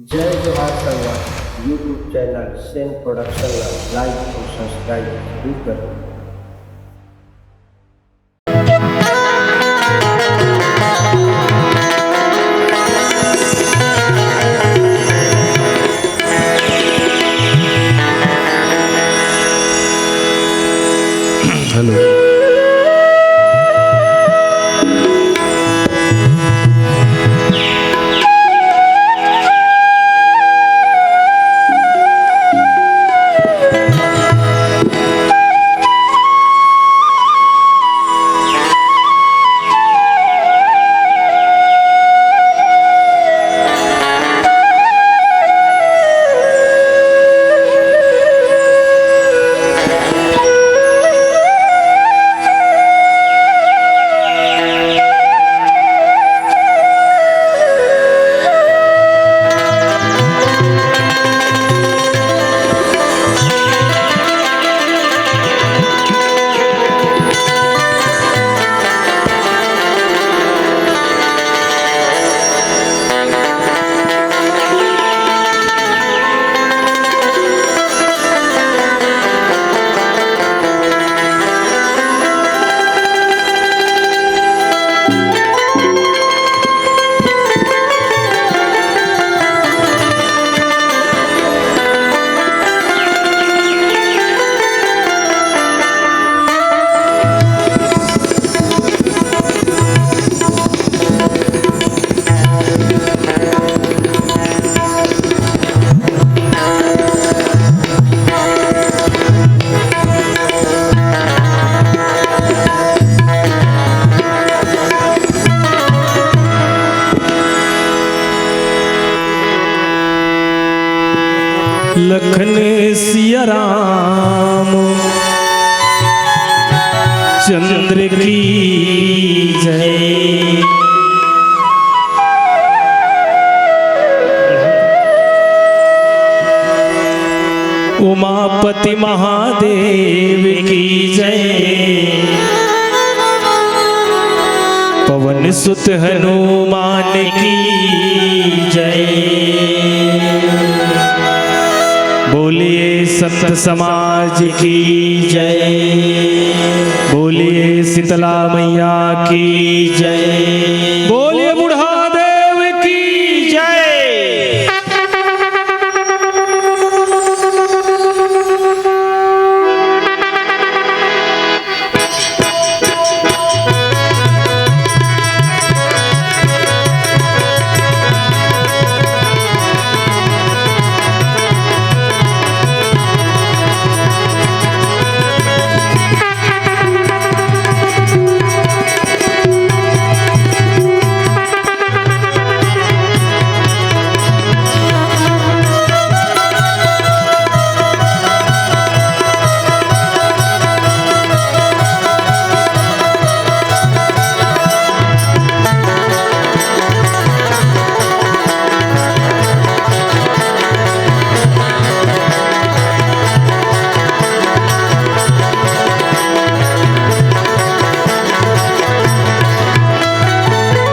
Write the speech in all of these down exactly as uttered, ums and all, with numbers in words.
जय जोहार संगवारी, YouTube चैनल सेन प्रोडक्शन ला लाइक अउ सब्सक्राइब जरूर करो। हेलो। लखन सिया राम चंद्र की जय। उमापति महादेव की जय। पवन सुत हनुमान की जय। बोलिए संत समाज की जय। बोलिए शीतला मैया की जय। बोलिए बुढ़ा देव की जय।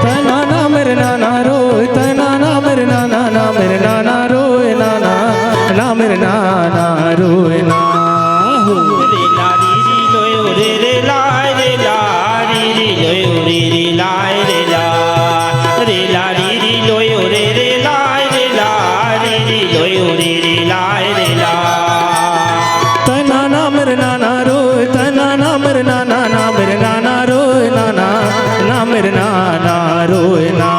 तना ना मेरे नाना रोए, तना ना मेरे नाना, ना मेरे नाना रोए, नाना, ना मेरे नाना रोए ना। हो। रे ला री री लोयो रे रे लाय रे ला, री री लोयो रे रे लाय रे ला, रे ला री री लोयो रे रे लाय रे ला, री री लोयो रे रे लाय रे ला। तना ना मेरे नाना रोए, तना ना मेरे नाना, ना मेरे नाना रोए, नाना, ना मेरे नाना रोए ना।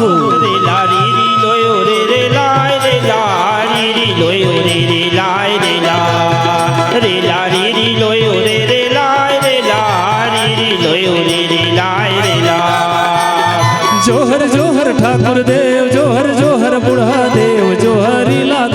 हो। रे ला री री लोयो रे रे लाय रे ला, री री लोयो रे रे लाय रे ला। रे ला री री लोयो रे रे लाय रे ला, री री लोयो रे रे लाय रे ला। जोहर जोहर ठाकुर देव, जोहर जोहर बुढ़ा देव, जोहरी ला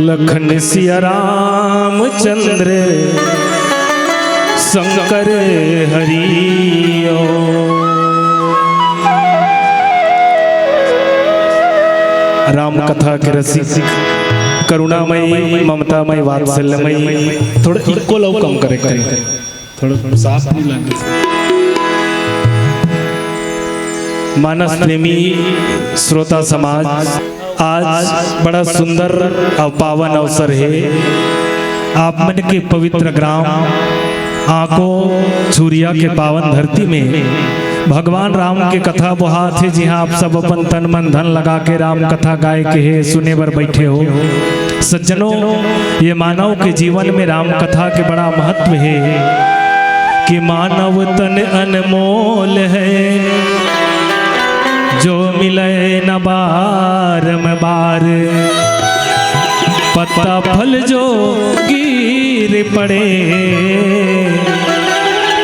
लखन सिया रामचंद्र शंकर हरि ओम। राम कथा के रसिक, करुणामयी, ममतामयी, वात्सल्यमयी, थोड़ा इक्वल अउ कम करे, करे। थोड़ा, थोड़ा साफ नहीं लगे। मानस प्रेमी श्रोता समाज, आज बड़ा सुंदर अउ पावन अवसर हे। आप मन के पवित्र ग्राम आंको छुरिया के पावन धरती में भगवान राम के कथा बोहात हे, जिहां आप सब अपन तन मन धन लगा के राम कथा गाए के हे, सुने बर बैठे हो। सज्जनों, ये मानव के जीवन में राम कथा के बड़ा महत्व हे कि मानव तन अनमोल है, जो मिले न बारंबार। पत्ता फल जो गिर पड़े,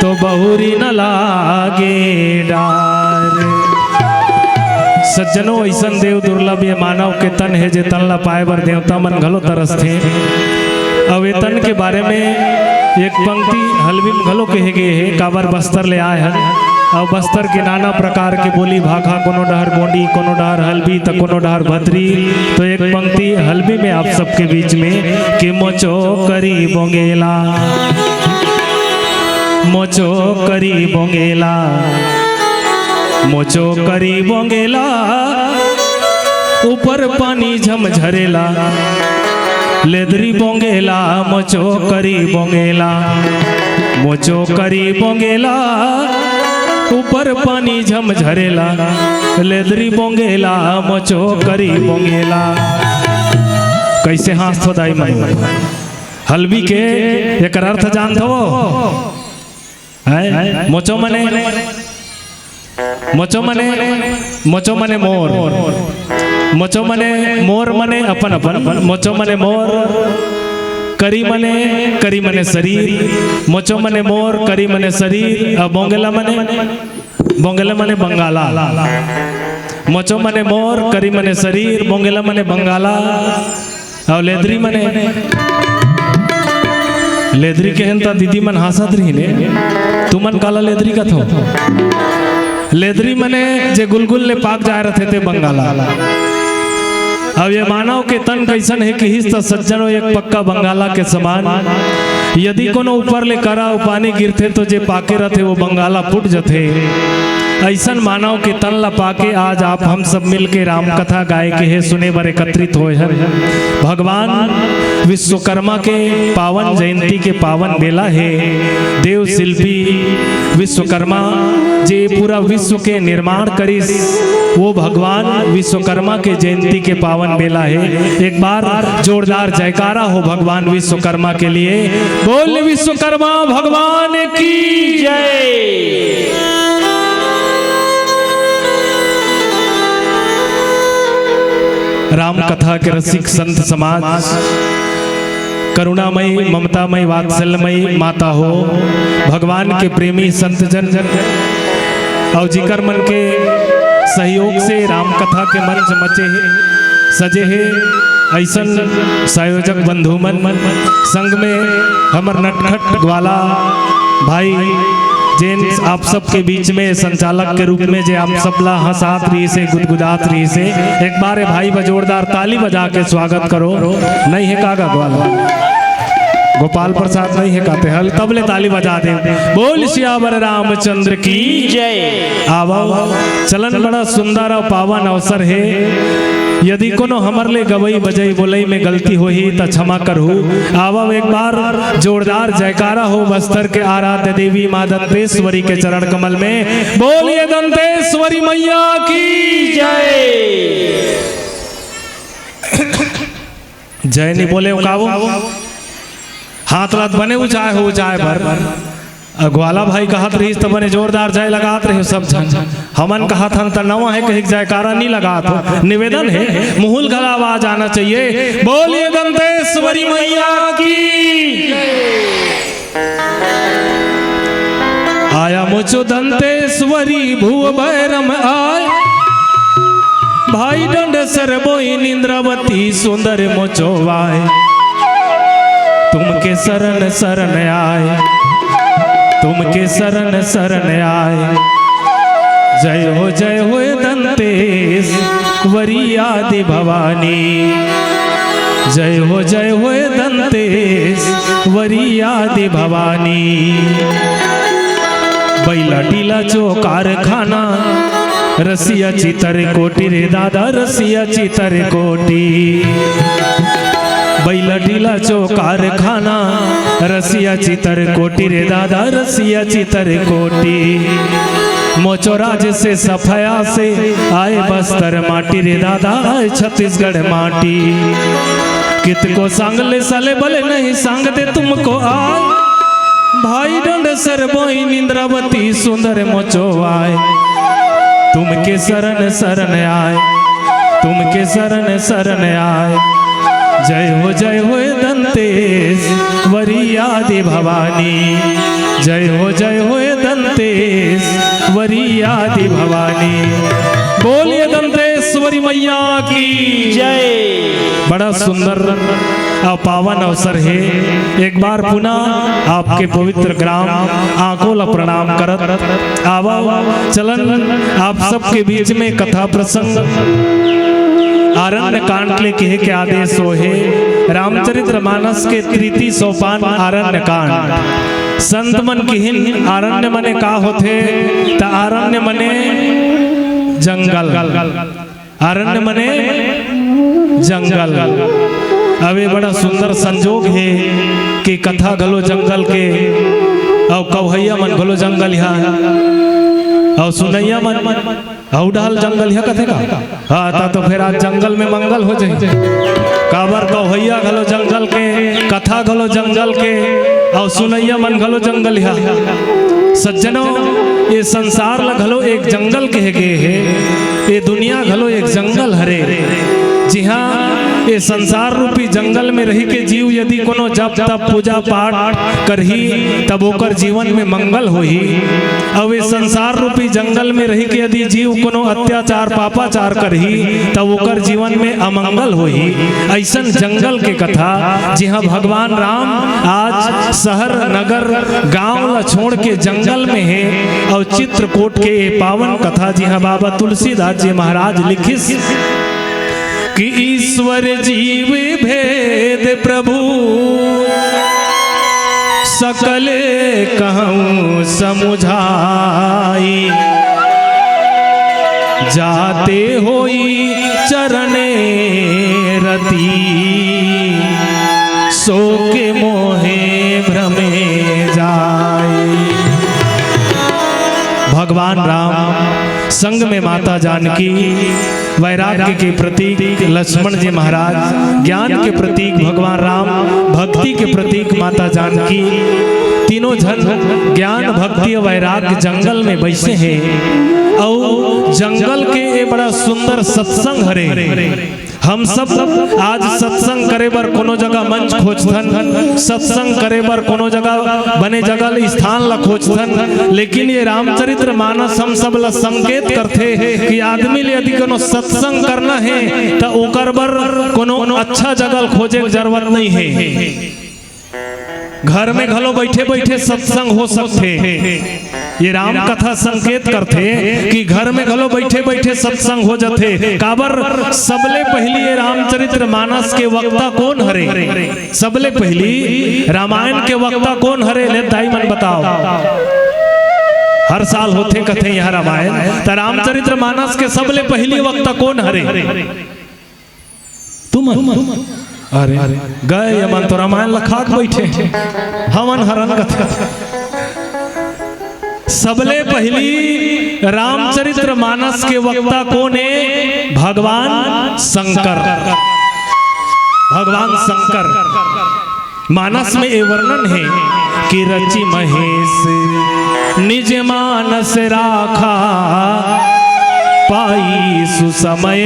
तो बहुरी न लागे डार। सज्जनों, अइसन देव दुर्लभ ये मानव के तन हे, जे तन ला पाए बर देवता मन घलो तरसथे। अउ ए तन के बारे में एक पंक्ति हल्बी में घलो कहे गे हे, काबर बस्तर ले आए हन। अउ बस्तर के नाना प्रकार के बोली भाखा, कोनो डहर गोंडी, कोनो डहर हल्बी, त कोनो डहर भतरी। तो एक पंक्ति हल्बी में आप सबके बीच में कि मोचो करी बोंगेला, मोचो करी बोंगेला, मोचो करी बोंगेला, ऊपर पानी झमझरेला। लेदरी बोंगेला, मोचो करी बोंगेला, मोचो करी बोंगेला, ऊपर पानी झमझरेला। लेदरी बोंगेला, मोचो करी बोंगेला। कइसे हाँसथो दाई मन? हल्बी के एकर अर्थ जानथो? हैं? मोचो मने, मोचो मने, मोचो मने मोर। मोचो मने मोर मने अपन अपन। मोचो मने मोर, करी मने, करी मने शरीर। मोचो मने मोर, करी मने शरीर। अउ बोंगेला मने, बोंगेला मने बंगाला। मोचो मने मोर, करी मने शरीर, बोंगेला मने बंगाला। अउ लेदरी मने, लेदरी केहेन त दीदी मन हाँसत रहिन हे, तुमन काला लेदरी कथो? लेदरी मने जे गुलगुल ले पाक जाए रथे ते बंगाला। अब ये मानव के तन कइसन हे किहिस त सज्जनो, एक पक्का बंगाला के समान। यदि कोनो ऊपर ले करा अउ पानी गिरथे तो जे पाके रथे वो बंगाला फूट जथे। अइसन मानव के तन ला पाके आज आप हम सब मिल के राम कथा गाए के हे, सुने बर एकत्रित होए हन। भगवान विश्वकर्मा के पावन जयंती के पावन बेला हे। देव शिल्पी विश्वकर्मा जे पूरा विश्व के निर्माण करिस, वो भगवान विश्वकर्मा के जयंती के पावन बेला हे। एक बार जोरदार जयकारा हो भगवान विश्वकर्मा के लिए। बोल विश्वकर्मा भगवान की जय। राम कथा के रसिक संत समाज, करुणामयी, ममतामयी, वात्सल्यमयी माता हो, भगवान के प्रेमी संत जन, अउ जिकर मन के सहयोग से राम कथा के मंच मचे हे, सजे हे, अइसन संयोजक बंधु मन, संग में हमर नटखट ग्वाला भाई, जेन आप सबके बीच में संचालक के रूप में जे आप सबला हंसात रहिस हे, गुदगुदात रहिस हे, एक बार ए भाई बर जोरदार ताली बजा के स्वागत करो। नहीं हे का गा ग्वाला? गोपाल प्रसाद नहीं हे का ते हल? तब ले ताली बजा दे। बोल सियावर रामचंद्र की जय। आवा, चलन बड़ा सुंदर अउ पावन अवसर हे। यदि कोनो हमर ले गवई बजई बोलई में गलती होही त क्षमा करहू। आवव एक बार जोरदार जयकारा हो बस्तर के आराध्य देवी माँ दंतेश्वरी के चरण कमल में। बोलिए दंतेश्वरी मैया की जय। जय नहीं बोले हो काबू? हाथ लात बने ऊंचाए हो, ऊंचाए भर। अ, ग्वाला भाई कहत रहिस त बने जोरदार जय लगात रहे सब झन। हमन कहत हन त नवा हे कहिके जयकारा नी लगात हो। निवेदन हे, मुहुल घला आवाज आना चाहिए। बोलिए दंतेश्वरी मैया की। आया मोचो दंतेश्वरी भुव बैरम आय। भाई डंड सर बोइन इंद्रावती सुंदर मोचो वाय। तुमके शरण शरण आय, तुमके शरण शरण आय। जय हो जय हो दंतेश वरी आदि भवानी। जय हो जय हो दंतेश वरी आदि भवानी। बैला टीला चो कारखाना रसिया चितर कोटी रे दादा रसिया चितर कोटी। बैला टीला चो कारखाना रसिया चितर कोटी रे दादा रसिया चितर कोटी। मोचो राज से सफया से आय बस्तर माटी रे दादा आय छत्तीसगढ़ माटी। कितको सांग ले साले भले नहीं सांग दे तुमको आय। भाई डंड सर बोइन इंद्रावती सुंदर मोचो आय। तुमके शरण शरण आय, तुमके शरण शरण आय। जय हो जय हो दंतेश वरी आदि भवानी। जय हो जय हो दंतेश वरी आदि भवानी। बोलिए दंतेश्वरी मैया की जय। बड़ा सुंदर अउ पावन अवसर हे। एक बार पुनः आपके पवित्र ग्राम आंकोला प्रणाम करत आवा। चलन आप सबके बीच में कथा प्रसंग आरण्य कांड ले कहे के आदेश हो हे। रामचरित्र मानस के तृतीय सोपान आरण्य कांड। संत मन किहिन आरण्य मने का होथे? त आरण्य मने जंगल। आरण्य मने जंगल। अब ये बड़ा सुंदर संजोग हे कि कथा घलो जंगल के, अउ कवहैया मन घलो जंगल हा, अउ सुनैया मन अउ डाल जंगल हा कथे का? हाँ, ता तो फिर आज जंगल में मंगल हो जाए। काबर कवहैया घलो जंगल के, कथा घलो जंगल के, अउ सुनैया मन घलो जंगल हा। सज्जनों, ये संसार ला घलो एक जंगल कहे गे हे। ये दुनिया घलो एक जंगल हरे, जिहाँ ये संसार रूपी जंगल में रहि के जीव यदि कोनो जप तप पूजा पाठ करही, तब ओकर जीवन में मंगल होही। अउ ये संसार रूपी जंगल में रहि के यदि जीव कोनो अत्याचार पापाचार करही, तब ओकर जीवन में अमंगल होही। ऐसन जंगल के कथा, जिहाँ भगवान राम आज शहर नगर गांव ला छोड़ के जंगल में हे, अउ चित्रकूट के ये पावन कथा, जिहाँ बाबा तुलसीदास जी महाराज लिखिस कि ईश्वर जीव भेद प्रभु सकल कहूँ समुझाई, जाते होई चरणे रति, सो के मोहे भ्रमे जाई। भगवान राम, संग में माता जानकी, वैराग्य के प्रतीक लक्ष्मण जी महाराज, ज्ञान के प्रतीक भगवान राम, भक्ति के प्रतीक माता जानकी, तीनों झन ज्ञान, भक्ति अउ वैराग्य जंगल में बइसे हे। अउ जंगल के ये बड़ा सुंदर सत्संग हरे। हम सब आज सत्संग करे बर कोनो जगह मंच खोजथन, सत्संग करे बर कोनो जगह बने जगह ल, स्थान ला खोजथन, लेकिन ये रामचरित्र मानस हम सब ला संकेत करथे कि आदमी ले यदि कोनो सत्संग करना हे, त ओकर बर कोनो अच्छा जगह ल खोजे के जरूरत नहीं हे। घर में घलो बइठे बइठे सत्संग हो सकथे। ये राम कथा संकेत करथे कि घर में घलो बइठे बइठे सत्संग हो जथे। काबर? सबले पहिली ये रामचरित्र मानस के वक्ता कोन हरे? सबले पहिली रामायण के वक्ता कोन हरे? ले दाई मन बताव। हर साल होथे कथे यहाँ रामायण, त रामचरित्र मानस के सबले पहिली वक्ता कोन हरे? तुमन। अरे, गए ये मन तो रामायण ल खाके बइठे। हमन हरन कथे। सबले पहिली रामचरित्र मानस के वक्ता कोन हे? भगवान शंकर। भगवान शंकर। मानस में ये वर्णन हे कि रचि महेश निज मानस राखा, पाई सुसमय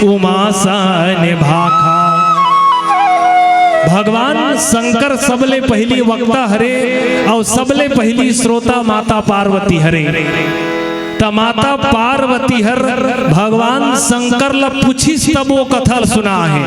उमा सन भाखा। भगवान शंकर सबले पहिली वक्ता हरे अउ सबले पहिली श्रोता माता पार्वती हरे। त माता पार्वती हर भगवान शंकर ल पूछिस, तब वो कथा ल सुना हे।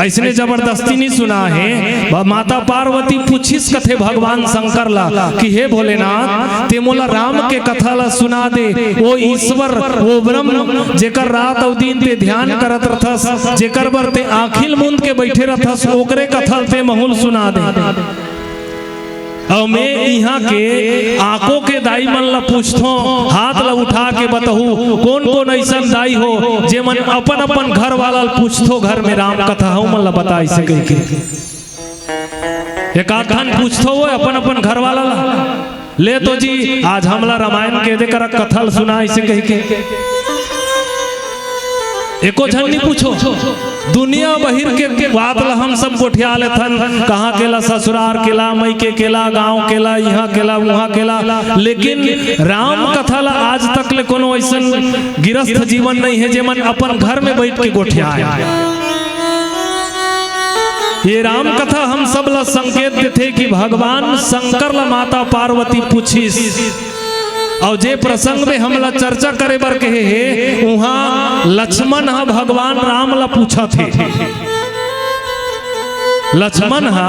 अइसने जबरदस्ती नहीं सुना हे। ब-, माता पार्वती पूछिस कथे भगवान शंकर ल कि हे भोलेनाथ, ते मोला राम के कथा ल सुना दे। वो ईश्वर, वो ब्रह्म, जेकर रात अउ दिन ते ध्यान करत रथस, जेकर बर ते आँखी ल मूंद के बइठे रथस, ओकरे कथा ल ते महूं ल सुना दे। अउ मैं इहाँ के आको के दाई मन ल पूछथों, हाथ ल उठा के बताहू, कोन कोन अइसन दाई हो, जेमन अपन अपन घर वाला ल पूछथो, घर में राम कथा हो, मन ल बता, अइसे कहिके। एक आध ठन पूछथो वो अपन अपन घर वाला ल, ले तो जी, आज हमला रामायण के दे करा, कथा ल सुना, अइसे कहिके। एको झन नहीं पूछो। दुनिया बहिर के बात ल हम सब गोठिया लेथन, कहाँ केला, ससुरार केला, मइके केला, गांव केला, इहाँ केला, उहाँ केला, लेकिन राम कथा ल आज तक ले कोनो अइसन गिरस्थ जीवन नहीं हे, जेमन अपन घर में बइठ के गोठियाय। ये राम कथा हम सब ल संकेत देथे कि भगवान शंकर ल माता पार्वती पूछिस, अउ जे प्रसंग में हमला चर्चा करे बर कहे हे, उहाँ लक्ष्मण ह भगवान राम ल पूछत हे। लक्ष्मण ह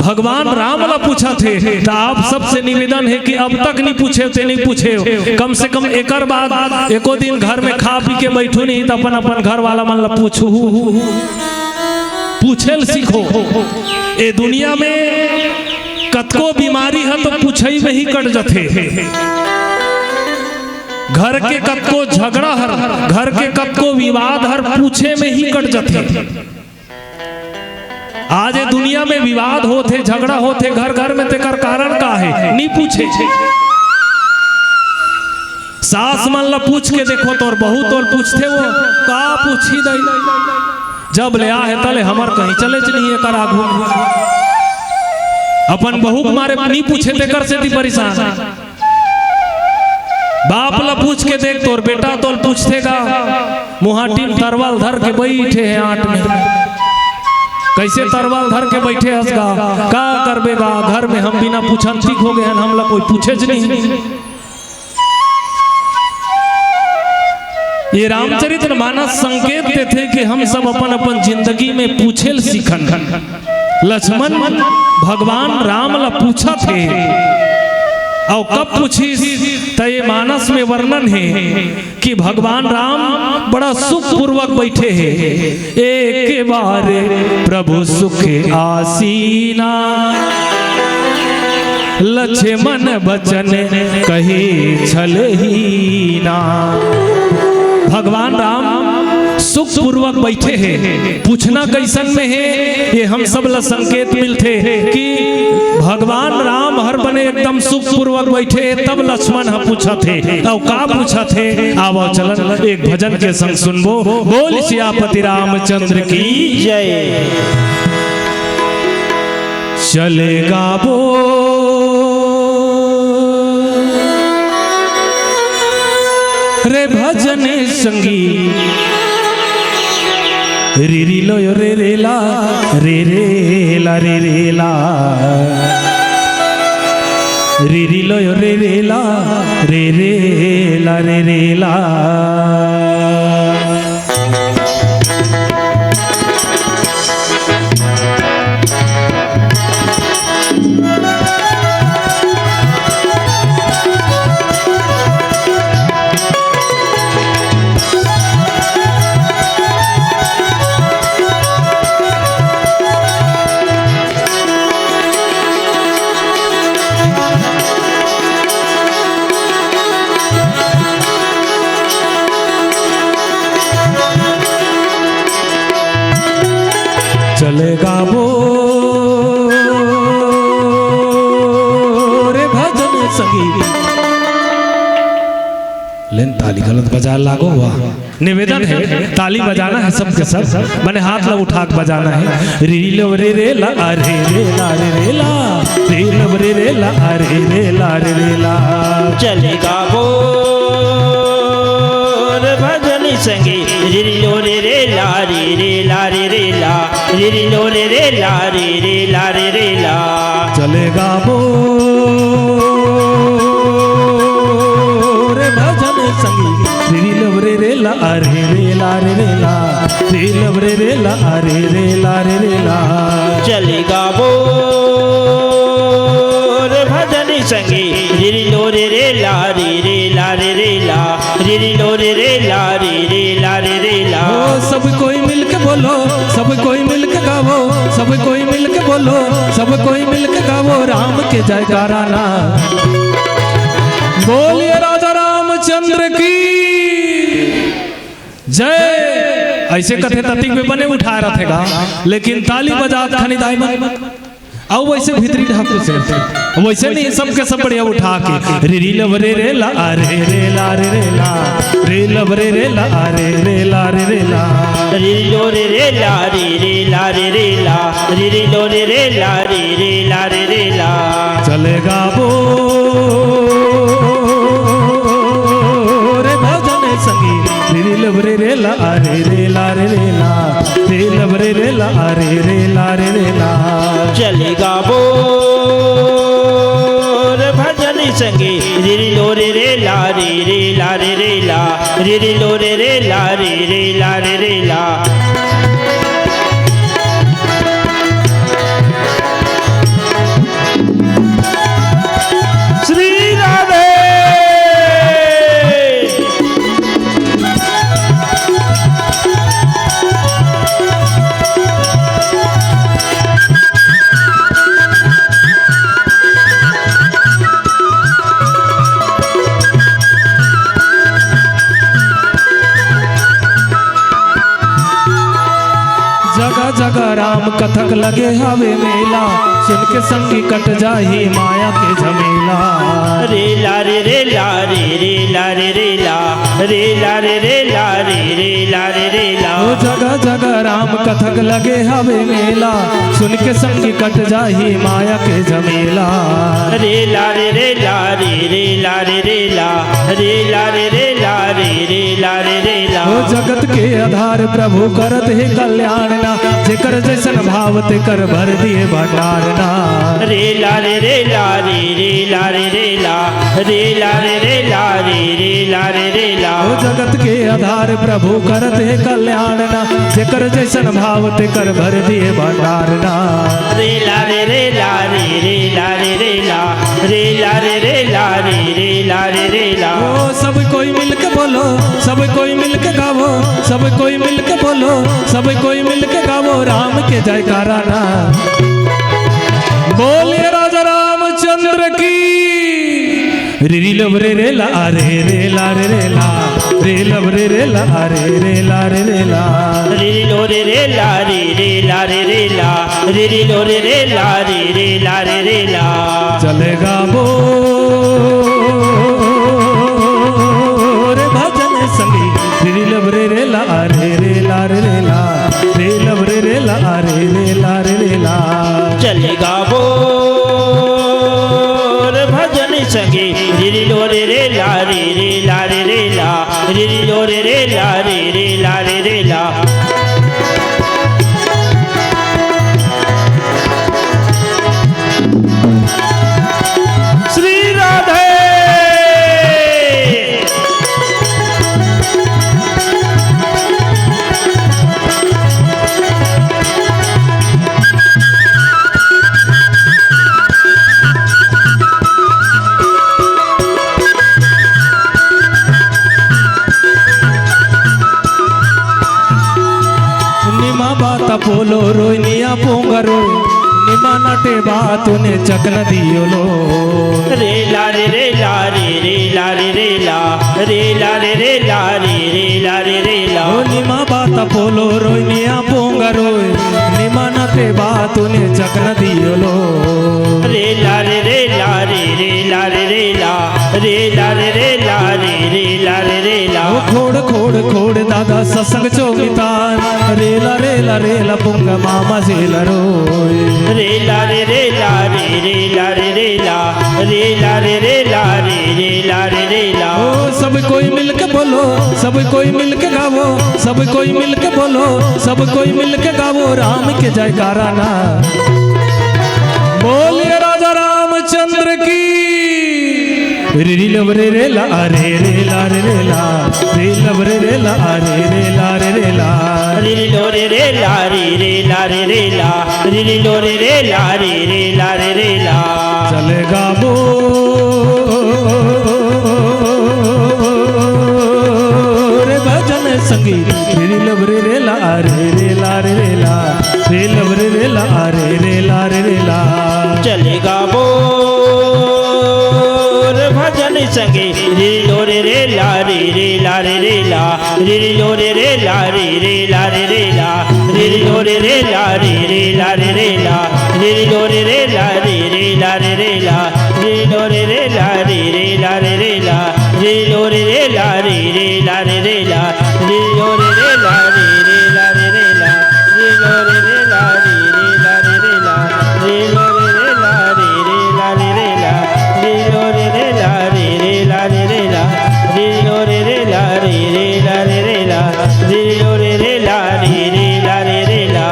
भगवान राम ल पूछत हे। त आप सबसे निवेदन हे कि अब तक नहीं पूछे, ते नहीं पूछे, कम से कम एकर बाद एको दिन घर में खा पी के बइठू नहीं, त अपन अपन घर वाला मन ल पूछू, पूछे ल सीखो। ए दुनिया में कतको बीमारी ह तो पूछई में ही कट जथे। घर के कतको झगड़ा हर, घर के कतको विवाद हर पूछे में ही कट जथे। आज ए दुनिया में विवाद होथे, झगड़ा होथे घर घर में, तेकर कारण का हे? नी पूछे। सास मन ला पूछ के देखो, तोर बहू तोर पूछथे वो, का पूछही दई? जब ले आहे तले हमर कहीं चलेच नहीं एकर आगू। अपन बहू के मारे नी पूछे, तेकर सेती परेशान। बाप ला पूछ के देख, तोर बेटा तोल पूछथे गा, मुहाटी म तरवाल धर के बइठे हे आंट में। कइसे तरवाल धर के बइठे हस गा? का करबे गा? घर में हम बिना पूछन ठीक हो गए हन, हमला कोई पूछेच नहीं। ये रामचरित मानस संकेत देथे कि हम सब अपन अपन जिंदगी में पूछे ल सीखन। लक्ष्मण भगवान राम ला पूछत हे, अउ कब पूछिस, त ये मानस में वर्णन हे कि भगवान राम बड़ा सुख पूर्वक बइठे हे। एक बार प्रभु सुख आसीना, लक्ष्मण बचन कहे छलहीना। भगवान राम सुख पूर्वक बइठे हे। पूछना कइसन में हे, ये हम सब ला संकेत मिलथे कि भगवान राम हर बने एकदम सुख पूर्वक बइठे हे, तब लक्ष्मण ह पूछत हे। अउ का पूछत हे, आवव चलन एक भजन के संग सुनबो। बोल सियापति रामचंद्र की जय। चले गाबो रे भजन संगी, रिरी लो यो रे रे ला, रे रे ला, रे रे ला। रिरी लो यो रे रे ला, रे रे ला, रे रे ला। चले गाबो रे भजन संगी। लेन ताली गलत बजा लागो, वाह। निवेदन हे, ताली बजाना हे सबके सब, मने हाथ ला उठा के बजाना हे। री लो रे रे ला, रे रे ला, रे रे ला, री लो रे रे ला, रे रे ला, रे रे ला। चले गाबो रे भजन संगी, री लो रे रे ला, रे रे ला, रे रे ला, री लो रे रे ला, रे रे ला, रे रे ला। चले गाबो रे भजन ला अरे रे ला रे रे ला, रे लब रे रे ला अरे रे ला रे रे ला। चले गाबो रे भजन संगी, रे रे लो रे रे ला, रे रे ला रे रे ला, रे रे लो रे रे ला, रे रे ला रे रे ला। ओ सब कोई मिलके बोलो, सब कोई मिलके गावो, सब कोई मिलके बोलो, सब कोई मिलके गावो राम के जयकारा ना। बोलिए राजा रामचंद्र की जय। ऐसे कथे ततिक में बने उठा रहा थे गा, लेकिन ताली बजात खनी दाई मन। अउ वैसे भीतरी ढाकू से, वैसे नहीं, सबके सब बढ़िया उठा के। रे री लब रे रे ला, रे रे ला रे रे ला, रे लब रे रे ला, रे रे ला रे रे ला। रे लो रे रे ला, रे रे ला रे रे ला, रे रे लो रे रे ला, रे रे ला रे रे ला। चले गाबो रे भजन संगी, रे री लब रे रे ला, रे रे ला रे रे ला, रे लब रे रे ला, रे रे ला रे रे ला। चले गाबो रे भजन संगी, रे री लो रे रे ला, रे रे ला रे रे ला, रे री लो रे रे ला, रे रे ला रे रे ला। श्री राधे। जगह जगह राम कथक लगे हवे मेला, सुन के संगी कट जाही माया के झमेला। रे ला रे रे ला, रे रे ला रे रे ला, रे ला रे रे ला, रे रे ला रे रे ला। ओ जगह जगह राम कथक लगे हवे मेला, सुन के संगी कट जाही माया के झमेला। रे ला रे रे ला, रे रे ला रे रे ला, रे ला रे रे ला, रे रे ला रे रे ला। ओ जगत के आधार प्रभु करत हे कल्याण ना, जेकर जैसन भाव तेकर भर दिए भंडार ना। रे ला रे रे ला, रे रे ला रे रे ला, रे ला रे रे ला, रे रे ला रे रे ला। ओ जगत के आधार प्रभु करत हे कल्याण ना, जेकर जैसन भाव तेकर भर दिए भंडार ना। रे ला रे रे ला, रे रे ला रे रे ला, रे ला रे रे ला, रे रे ला रे रे ला। ओ सब कोई मिलके बोलो, सब कोई मिलके गावो, सब कोई मिलके बोलो, सब कोई मिलके गावो राम के जयकारा ना। बोलिए राजा रामचंद्र की। रे री लब रे रे ला, रे रे ला रे रे ला, रे लब रे रे ला, रे रे ला रे रे ला। रे री लो रे रे ला, रे रे ला रे रे ला, रे री लो रे रे ला, रे रे ला रे रे ला। चले गाबो रे भजन संगी, रे री लब रे रे ला, रे रे ला रे रे ला, रे लब रे रे ला, रे रे ला रे रे ला। चले गाबो रे भजन संगी, रे री लो रे रे ला, रे रे ला रे रे ला, रे री लो रे रे ला, रे रे ला रे रे ला। श्री राधे। निमा बाता पोलो रोय निया पोंगा रोय, निमा नटे बातुने चकना दियोलो। रे ला रे रे ला, रे रे ला रे रे ला, रे ला रे रे ला, रे रे ला रे रे ला। ओ निमा बाता पोलो रोय निया पोंगा रोय, निमा नटे बातुने चकना दियोलो। रे ला रे रे ला, रे रे ला रे रे ला, रे ला रे रे ला, रे रे ला रे रे ला। ओ खोड़ खोड़ खोड़ दादा ससंग चोमितान, रेला रेला रेला पुंग मामा जेला रोय। रेला रे रेला, रे रेला रे रेला, रेला रे रेला, रे रेला रे रेला। ओ सब कोई मिलके बोलो, सब कोई मिलके गावो, सब कोई मिलके बोलो, सब कोई मिलके गावो राम के जयकारा ना। बोलिए राजा रामचंद्र की। रे री लब रे रे ला, रे रे ला रे रे ला, रे ला रे रे ला रे रे ला रे रे ला। रे रे लो रे रे ला रे रे ला रे रे ला। रे रे लो रे रे ला रे रे ला रे रे ला। चलेगा मोर भजन संगी। रे रे लब रे रे ला रे रे ला रे रे ला। रे लब रे रे ला रे रे ला रे रे ला। चलेगा मोर भजन संगे। रे लो रे रे ला रे रे ला रे रे ला। रे लो रे रे ला रे रे ला रे रे ला। रे लो रे रे ला रे रे ला रे रे ला। रे लो रे रे ला रे रे ला रे रे ला। रे लो रे रे ला रे रे ला रे रे ला। रे लो रे रे ला रे रे ला रे रे ला। रे लो रे रे ला रे रे ला रे रे ला। रे लो रे रे ला रे रे ला रे रे ला। रे लो रे रे ला रे रे ला रे रे ला। रे लो रे रे ला रे रे ला रे रे ला। रे लो रे रे ला रे रे ला रे रे ला। रे लो रे रे ला रे रे ला रे रे ला।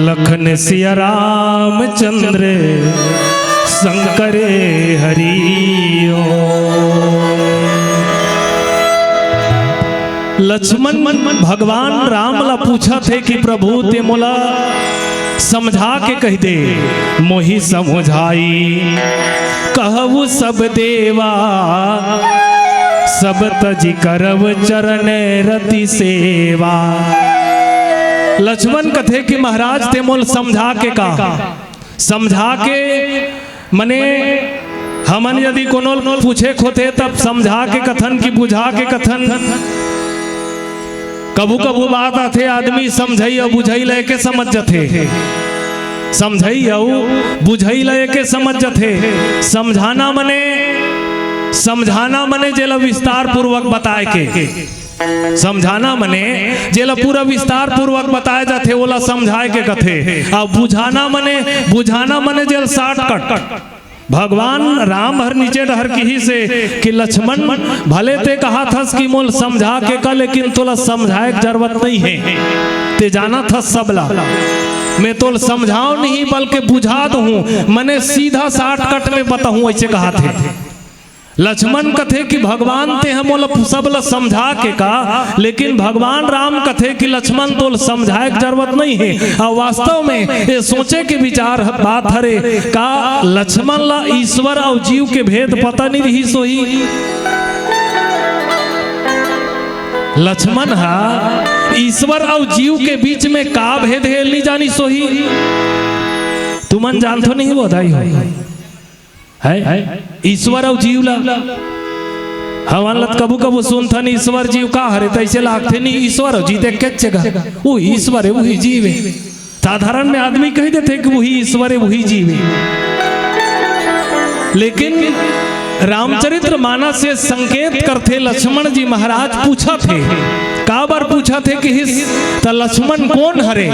लखन सिया रामचंद्र शंकर हरि ओम। लक्ष्मण भगवान राम ला पूछत हे कि प्रभु तें मोला समझा के कहि दे, मोहि समुझाई कहहु सब देवा, सब तजि करब चरण रति सेवा। लक्ष्मण कथे कि महाराज तें मोल समझा के का, समझा के मने हमन यदि कोनो पूछे खोथे तब समझा के कथन कि बुझा के कथन। कभू कभू बात आथे आदमी समझई अउ बुझई ल एके समझ जथे। समझई अउ बुझई ल एके समझ जथे। समझाना मने, समझाना मने जेला विस्तार पूर्वक बताए के। समझाना मने जेला पूरा विस्तार पूर्वक बताए जाथे ओला समझाए के कथे। अउ बुझाना मने, बुझाना मने जेला शॉर्टकट। भगवान राम हर नीचे डहर किहिस हे कि लक्ष्मण, भले तें कहत हस कि मोल समझा के का, लेकिन तोला समझाए के जरूरत नइ हे। तें जानत हस सब ला। मैं तोल समझाओं नहीं बल्कि बुझा दूहूं, मने सीधा शॉर्टकट में बताहूं, अइसे कहत हे। लक्ष्मण कथे कि भगवान तें मोला सब ला समझा के का, लेकिन भगवान राम कथे कि लक्ष्मण तोल समझाए के जरूरत नइ हे। अउ वास्तव में ये सोचे के विचार ह-, बात हरे का लक्ष्मण ला ईश्वर अउ जीव के भेद पता नइ रिहिस होही। लक्ष्मण हा ईश्वर अउ जीव के बीच में का भेद हे, नइ जानिस होही। तुमन जानथो नहीं, वो दाई हो। हे? ईश्वर अउ जीव ला। हमन ला त कभू-कभू सुनथन, ईश्वर जीव का हरे, त अइसे लागथे नहीं, ईश्वर अउ जीव त एकेच जगह। वो ईश्वर हे, वही जीव हे। साधारण में आदमी कहि देथे कि वही ईश्वर हे, वही जीव हे। लेकिन रामचरित्र मानस ये संकेत करथे, लक्ष्मण जी महाराज पूछत हे, काबर पूछत हे किहिस, त लक्ष्मण कोन हरे?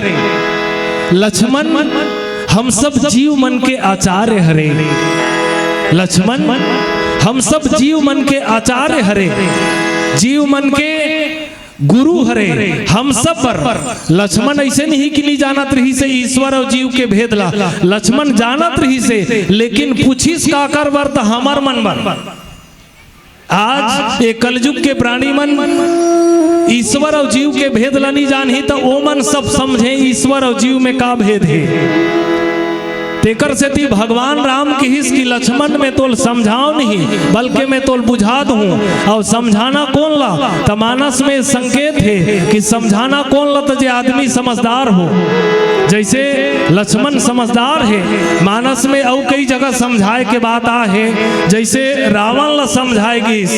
लक्ष्मण हम सब जीव मन के आचार्य हरे। लक्ष्मण हम सब जीव मन के आचार्य हरे, जीव मन के गुरु हरे। हम सब बर लक्ष्मण अइसे नहीं कि नइ जानत रिहिस हे ईश्वर अउ जीव के भेद ला। लक्ष्मण जानत रिहिस हे, लेकिन पूछिस काकर बर, त हमर मन बर। आज ये कलयुग के प्राणी मन ईश्वर अउ जीव के भेद ला नइ जानही, त ओमन सब समझे ईश्वर अउ जीव में का भेद हे। तेकर सेती भगवान राम किहिस कि लक्ष्मण, मैं तोल समझाओं नहीं, बल्कि मैं तोल बुझा दूहूं। अउ समझाना कोन ला? त मानस में संकेत हे कि समझाना कोन ला, त जे आदमी समझदार हो, जइसे लक्ष्मण समझदार हे, मानस में अउ कई जगह समझाए के बात आहे, जइसे रावण ला समझाए गिस।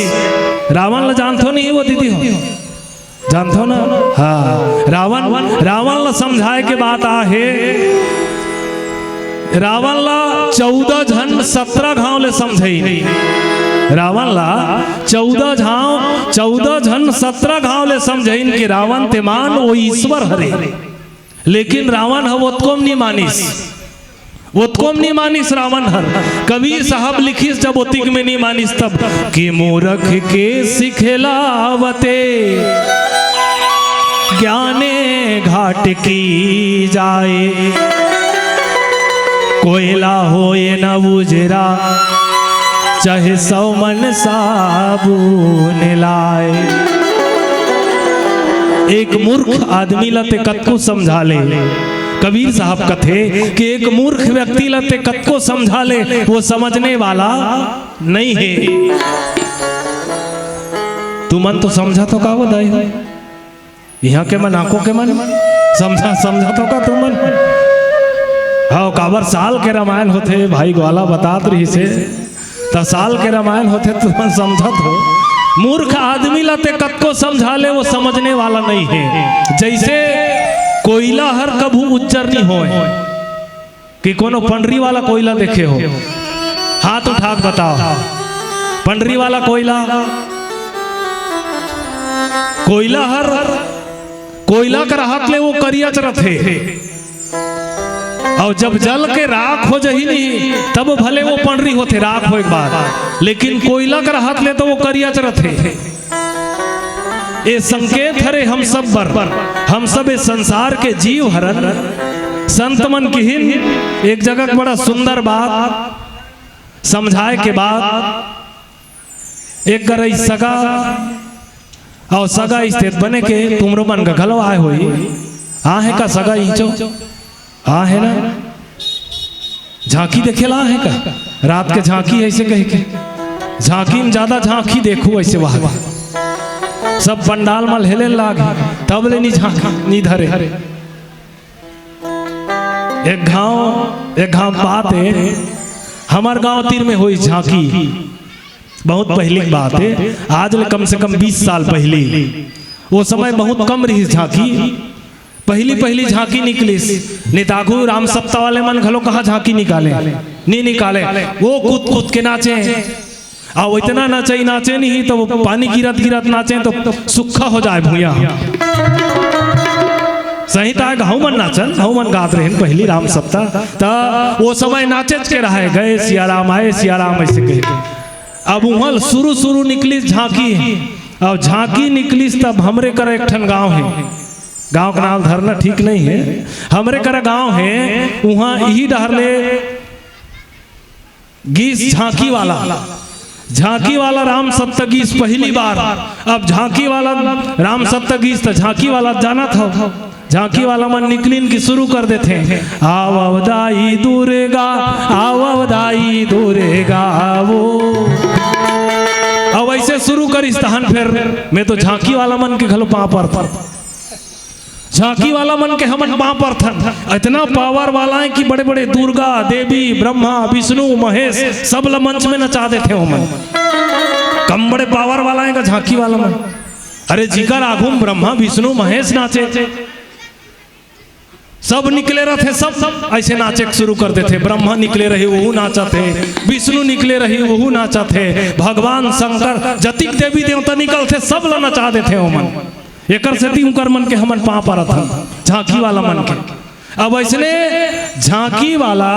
रावण ला जानथो नहीं वो दीदी हो? जानथो ना? हाँ, रावण, रावण ला समझाए के बात आहे। रावण ला चौदह झन सत्रह घांव ले समझइन। रावण ला चौदह घांव, चौदह झन सत्रह घांव ले समझइन कि रावण ते मान वो ईश्वर हरे। लेकिन रावण ह ओतको म नी मानिस, ओतको म नी मानिस रावण हर। कवि साहब लिखिस, जब ओतिक में नी मानिस तब, कि मूरख के सिखलावते ज्ञाने घाट की जाए, कोयला होए न उजरा, चाहे सौ मन साबुन लाए। एक मूर्ख आदमी ला ते कतको समझा ले, कबीर साहब कथे कि एक मूर्ख व्यक्ति ला ते कतको समझा ले, वो समझने वाला नहीं है। तुमन तो समझत हो का वो दाई? इहाँ के मन, आंखों के मन, समझा, समझत हो का तुमन? हाँ, काबर साल के रामायण होथे, भाई ग्वाला बतात रहिसे, त साल के रामायण होथे, तुमन समझत हो। मूर्ख आदमी ला ते कतको समझा ले, वो समझने वाला नहीं है। जैसे कोयला हर कभू उज्जर नहीं होय, कि कोनो पंडरी वाला कोयला देखे हो, हाथ उठा के बताओ। पंडरी वाला कोयला, कोयला हर, कोयला के रहत ले वो करियाच रथे, अउ जब जल के राख हो जही नहीं, तब भले वो पंडरी होथे राख होए के बाद, लेकिन कोयला के रहत ले तो वो करियाच रथे। ए संकेत हरे हम सब बर, हम सब ए संसार के जीव हरन। संत मन किहिन एक जगह के बड़ा सुंदर बात समझाए के बाद, एक गरई सगा अउ सगा स्थित बने के तुमरो मन का घलो आए होई। आहे का सगा इंचो? आहे ना? झांकी देखे ला आहे का? रात के झांकी ऐसे कह के, झांकी में ज्यादा झांकी देखू ऐसे वहां। सब पंडाल में हेले लाग, तब ले नी झांकी नी धरे। एक घांव, एक घांव बात है, हमर गांव तीर में होई झांकी, बहुत पहली की बात है, आज ले कम से कम बीस साल पहली। वो समय बहुत कम रही झांकी, पहली पहली झांकी निकलिस, निताघू राम सप्ता वाले मन घलो कहाँ झांकी निकाले, नी निकाले, वो कूद कूद के नाचे। अउ इतना नचई नाचे नहीं तो वो पानी गिरत गिरत नाचे तो सुक्खा हो जाए भुइया। सही ताय घाव मन नाचन, घाव मन गात रहेन पहली राम सप्ता। त वो समय नाचेच के रहे, "गए सियाराम, आए सियाराम", ऐसे कहे। अब उहाँ शुरू शुरू निकलिस झांकी, अब झांकी निकलिस तब हमरे करा एक ठन गांव है, गांव का नाम धरना ठीक नहीं है, हमरे करा गांव है, उहाँ इही डहर ले गीस झांकी वाला, झांकी वाला राम सत्ता गीस पहली बार। अब झांकी वाला राम सत्ता गीस त झांकी वाला जानत हव, झांकी वाला मन निकलिन की शुरू कर देथे, "आवव दाई दुर्गा, आवव दाई दुर्गा वो।" अब ऐसे शुरू करिस तहन फिर मैं तो झांकी वाला मन के घलो पाँव परथन। झांकी वाला मन के हमन पाँव परथन। इतना पावर वाला है कि बड़े-बड़े दुर्गा, देवी, ब्रह्मा, विष्णु, महेश सब ल मंच में नचा देथे ओमन। कम बड़े पावर वाला है का झांकी वाला मन। अरे जिकर आगू में ब्रह्मा, विष्णु, महेश नाचे, सब निकले रहथे, सब ऐसे नाचे के शुरू कर देथे। ब्रह्मा निकले रही, वहू नाचत हे, विष्णु निकले रही, वहू नाचत हे, भगवान शंकर, जतिक देवी देवता निकलथे, सब ला नचा देथे ओमन। एकर सेती उंकर मन के हमन पाँव परत हन, झांकी वाला मन के। अब अइसने झांकी वाला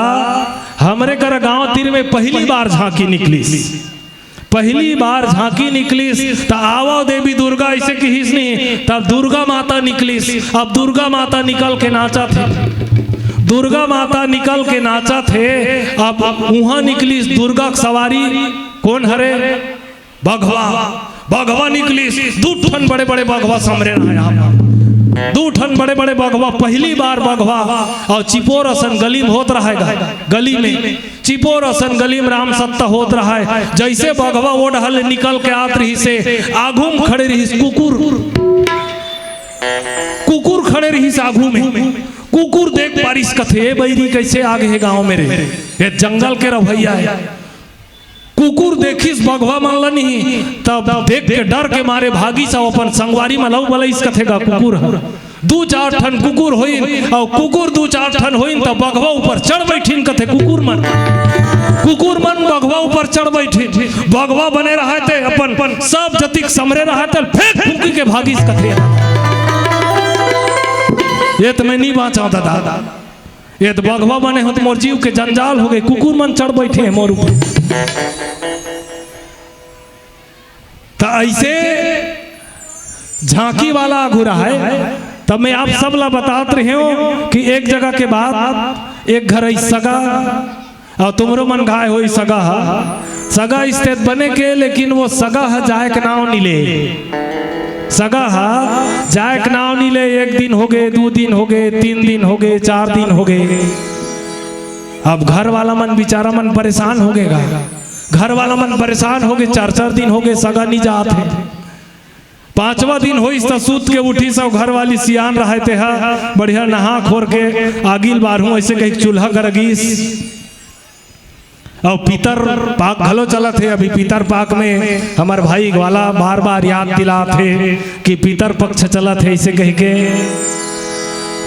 हमरे कर गांव तीर में पहली बार झांकी निकलिस, पहली बार झांकी निकलिस, त "आवव देवी दुर्गा" अइसे किहिस नहीं, तब दुर्गा माता निकलिस। अब दुर्गा माता निकल के नाचत हे, दुर्गा माता निकल के नाचत हे। अब, अब उहाँ निकलिस दुर्गा के सवारी, कोन हरे? बघवा, बघवा निकलिस, दू ठन बड़े-बड़े बघवा समरे रहय यहाँ पर। दू ठन बड़े-बड़े बघवा, पहली बार बघवा, अउ चिपोर असन गली में होत रहय गा, गली में, चिपोर असन गली में राम सत्ता होत रहय। जइसे बघवा ओ डहर ले निकल के आत रहिसे, आगू में खड़े रहिस कुकुर, कुकुर खड़े रहिस आगू में। कुकुर देख पारिस, कथे, "ए बइरी कइसे आ गे हे गांव में रे? ए जंगल के रहइया हे।" कुकुर देखिस बघवा मन ल नहीं, तब देख के डर के मारे भागिस अउ अपन संगवारी मन ल बलइस, कथे गा कुकुर ह। दू चार ठन कुकुर होइन, अउ कुकुर दू चार ठन होइन, तब बघवा ऊपर चढ़ बैठिन, कथे कुकुर मन। कुकुर मन बघवा ऊपर चढ़ बैठिन। बघवा बने रहय ते अपन सब जतिक समरे रहय ते फेंक फूंकी के भागिस, कथे। ए त मैं नी बांचव दादा। ए त बघवा बने हों त मोर जीव के जंजाल हो गे, कुकुर मन चढ़ बैठे हे मोर ऊपर। त अइसे झांकी वाला आगू रहय, तब मैं आप सब ला बतात रहेंव कि एक जगह के बात, एक घर अइस सगा, अउ तुमरो मन घाय होई सगा ह, सगा स्थित बने के, लेकिन वो सगा ह जाय के नांव नी ले। सगा हा जाए के नाव नी ले। एक दिन होगे, दू दिन होगे, तीन दिन होगे, चार दिन होगे। अब घर वाला मन बिचारा मन परेशान होगे गा। घर वाला मन परेशान होगे, चार चार दिन होगे सगा नी जात हे। पांचवा दिन होइस त सूत के उठिस अउ घर वाली सियान रहय तेहा बढ़िया नहा खोर के आगी ल बारहूं अइसे कहिके चूल्हा करा गिस। अउ पितर पाक घलो चलत हे। अभी पितर पाक में हमर भाई ग्वाला बार-बार याद दिलात हे कि पितर पक्ष चलत हे अइसे कहिके।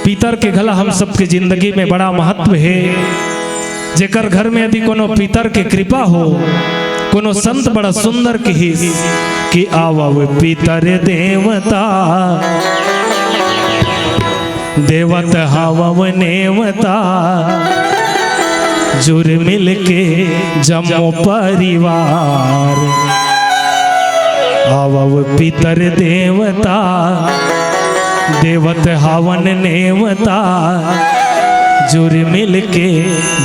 पितर के घला हम सबके जिंदगी में बड़ा महत्व हे। जेकर घर में यदि कोनो पितर के कृपा हो, कोनो संत बड़ा सुंदर किहिस कि आवव पितर देवता, देवत हवव नेवता, जुर मिल के जम्मो परिवार। आवव पितर देवता, देवत हवन नेवता, जुर मिल के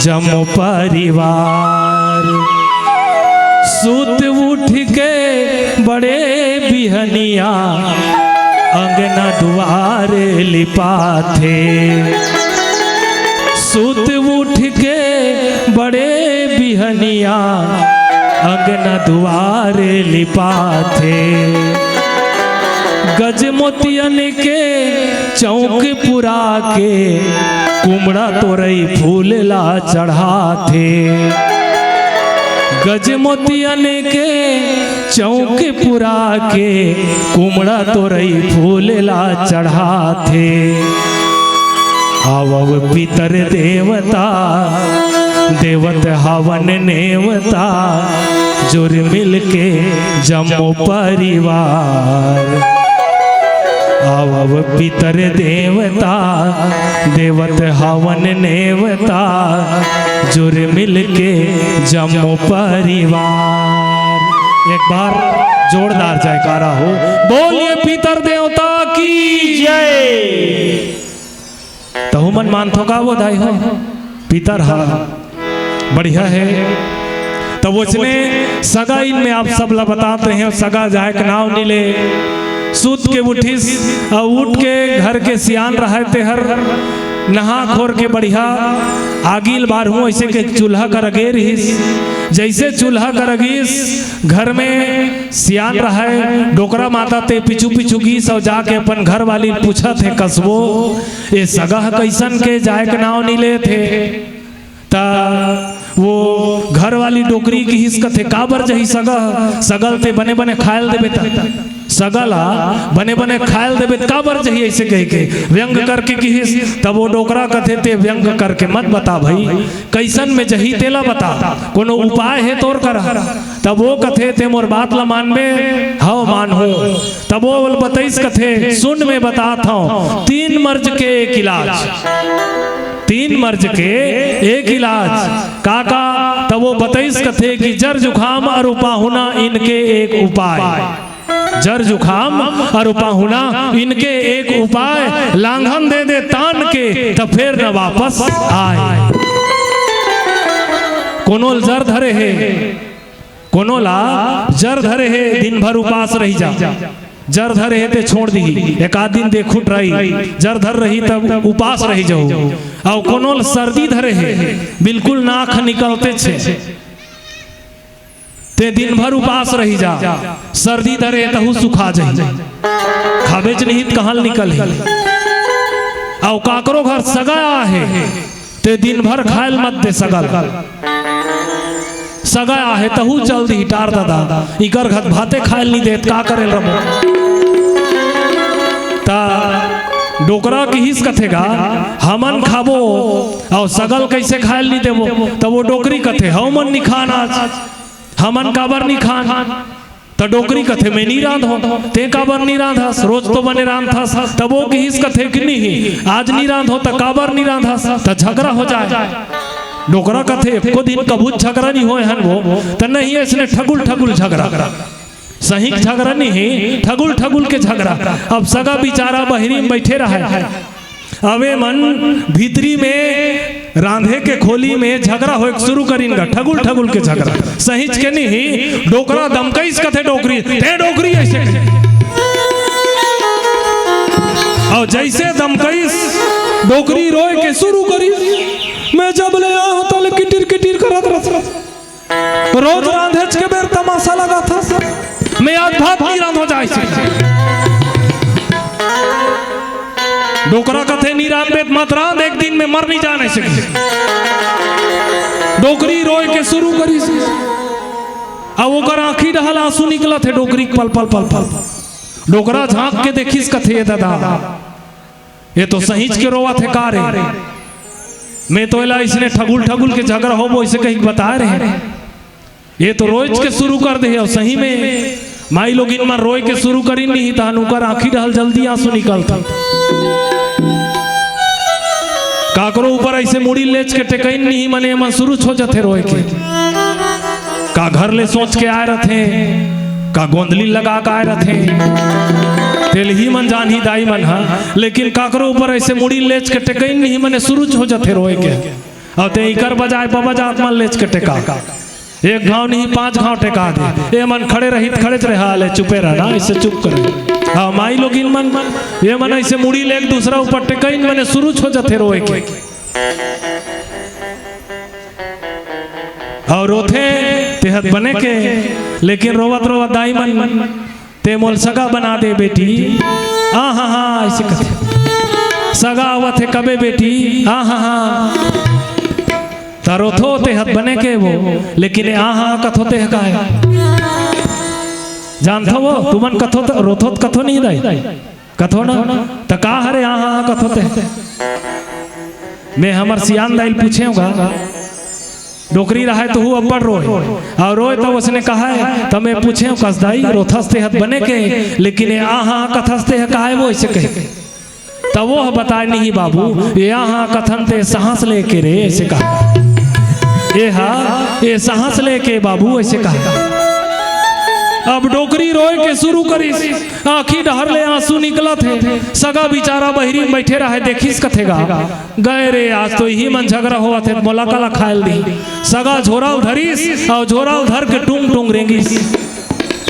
जम्मो परिवार। सुत उठ के बड़े बिहनिया अंगना दुआर लिपाथे। सुत उठ के बड़े बिहनिया अंगना दुआर लिपाथे। गजमोतियन के चौक पुरा के कुमड़ा तोरई फूल ला चढ़ाथे। गजमोतियन के चौक पुरा के कुमड़ा तोरई फूल ला चढ़ाथे। आवव पितर देवता, देवत हवन नेवता, जुर मिल के जम्मो परिवार। आवव पितर देवता, देवत हवन नेवता, जुर मिल के जम्मो परिवार। एक बार जोरदार जयकारा हो, बोलिए पितर देवता की जय। तहु मन मानथो का वो दाई हो? पितर हा बढ़िया हे। त वइसने सगा इन में आप सब ला बतात रहेंव, सगा जाए के नाव नी ले। सूत के उठिस अउ उठ के घर के सियान रहय तेहर नहा खोर के बढ़िया आगी ल बारहूं अइसे कहिके चूल्हा करा गे रिहिस। जइसे चूल्हा करा गिस, घर में सियान रहय, डोकरा माता ते पीछू पीछू गिस अउ जाके अपन घर वाली ल पूछत हे, कसबो, ए सगा ह कइसन के जाए के नाव नी लेत हे? त वो घर वाली डोकरी किहिस कथे, काबर जही सगा ह? सगा ल ते बने बने खाय ल देबे त, सगा ला बने बने खाय ल देबे त काबर जही, अइसे कहिके व्यंग करके किहिस। तब वो डोकरा कथे, ते व्यंग करके मत बता भई, कइसन में जही तेला बता, कोनो उपाय हे तोर करा? तब वो कथे, ते मोर बात ला मानबे? हव मानहूं। तब वो बतइस कथे, सुन मैं बतात हंव, तीन मर्ज के एक इलाज। तीन मर्ज के एक इलाज। का का? तब वो बतइस कथे कि जर जुखाम अरु पाहुना इनके एक उपाय। जर जुखाम अरु पाहुना इनके एक उपाय, लांघन दे दे तान के त फेर न वापस आय। कोनो ल जर धरे हे, कोनो ला जर धरे हे, दिन भर उपास रहि जा। जर धरे हे ते छोड़ दिही, एक आध दिन दे खुट रही, जर धर रही तब उपास रहि जाहू। अउ कोनो ल सर्दी धरे हे, बिल्कुल नाक निकलते छे, ते दिन भर उपास रहि जा, सर्दी धरे हे तहू सुखा जाही, खाबेच नहीं त कहां ल निकलही। अउ काकरो घर सगा आहे, ते दिन भर खाय ल मत दे सगा ल। सगा आहे तहू चल दिही, टार ददा, इकर घर भाते खाय ल नी देत, का करे ल रबो? त डोकरा किहिस कथे गा, हमन खाबो, अउ सगा ल कइसे खाय ल नी देबो? त वो डोकरी कथे, हमन नी खान आज, हमन काबर नी खान? त डोकरी कथे, मैं नी रांधों, ते काबर नी रांधस? रोज तो बने रांधथस। तब वो किहिस कथे कि नहीं, आज नी रांधों, त काबर नी रांधस? त झगरा हो जाय। डोकरा कथे, एको दिन कभू झगरा नी होय हन वो, त नहीं अइसने ठगुल ठगुल झगरा। सही झगरा नहीं, ठगुल ठगुल के झगरा। अब सगा बिचारा बहिरी में बइठे रहय। अवे मन भीतरी में रांधे के खोली में झगरा होय के शुरू करिन गा, ठगुल ठगुल के झगरा। सहिच के नहीं, डोकरा दमकइस कथे डोकरी, ते डोकरी अइसे कहे। अउ जइसे दमकइस, डोकरी रोय के सुरू करिस। मैं जब ले आंव तले किटिर किटिर करत रथस। रोज रांधेच के बेर तमासा लगाथस। मैं आज भात नइ रांधों जाय से। डोकरा कथे, "नइ रांधबे त मत रांध, एक दिन में मर नइ जान अइसे।" डोकरी रोय के सुरू करिस। अउ ओकर आंखी डहर ले आंसू निकलत हे, डोकरी के पल पल पल पल। डोकरा झांक के देखिस, कथे, "ए ददा, ए तो सहींच के रोवत हे का रे? मैं तो एला अइसने ठगुल ठगुल के झगरा होबो अइसे कहिके बताय रहेंव। ए तो रोयच के सुरू कर दे हे।" अउ सही में माईलोगिन मन रोय के सुरू करिन नहीं, तहन ओकर आंखी डहर ले जल्दी आंसू निकलथे। काकरो ऊपर अइसे मुड़ी लेच के टेकइन नहीं, मने मन सुरूच हो जाथे रोय के। का घर ले सोच के आय रथे, का गोंदली लगा के आय रथे, तेला ही मन जानही दाई मन ह। लेकिन काकरो ऊपर अइसे मुड़ी लेच के टेकइन नहीं, मने सुरूच हो जाथे रोय के। अउ तें इकर बजाय बबा जात मन लेच के टेका, एक घांव नहीं, पांच घांव टेका दे। ए मन खड़े रही त खड़ेच रहा ले, चुपे रहना, अइसे चुप करे। हां, माईलोगिन मन, ए मन अइसे मुड़ी ले एक दूसरा ऊपर टेकइन, मने सुरूच हो जाथे रोय के। अउ रोथे तेहत बने के, लेकिन रोवत रोवत दाई मन, "तें मोला सगा बना दे बेटी।" आ हा हा, अइसे कथे। सगा आवत हे कबे बेटी, आ हा हा। त रोथो तेहत बने के वो, लेकिन आ हा कथो तेह काय? जानथो वो, तुमन कथो त, रोथो त कथो नहीं दाई? कथो ना, त का हरे आ हा हा कथो तेह? मैं हमर सियान दाई ल पूछेंव गा। डोकरी रहय तहू अब्बड़ रोय, अउ रोय त ओसने कहय, त मैं पूछेंव कस दाई, रोथस तेहत बने के, लेकिन ए आ हा कथस तेह काय वो अइसे कहे। त वो ह बताय नहीं बाबू, ए आ हा कथन ते सांस लेके रे अइसे कहा। ए हा, ए सांस लेके बाबू अइसे कहा। अब डोकरी रोय के सुरू करिस, आंखी डहर ले आंसू निकलत हे। सगा बिचारा बहिरी म बइठे रहय, देखिस कथे गा, गय रे, आज तो इही मन झगरा होवत हे, मोला काला खाय ल दिही। सगा झोरा ल धरिस अउ झोरा ल धर के टुंग टुंग रेंगिस।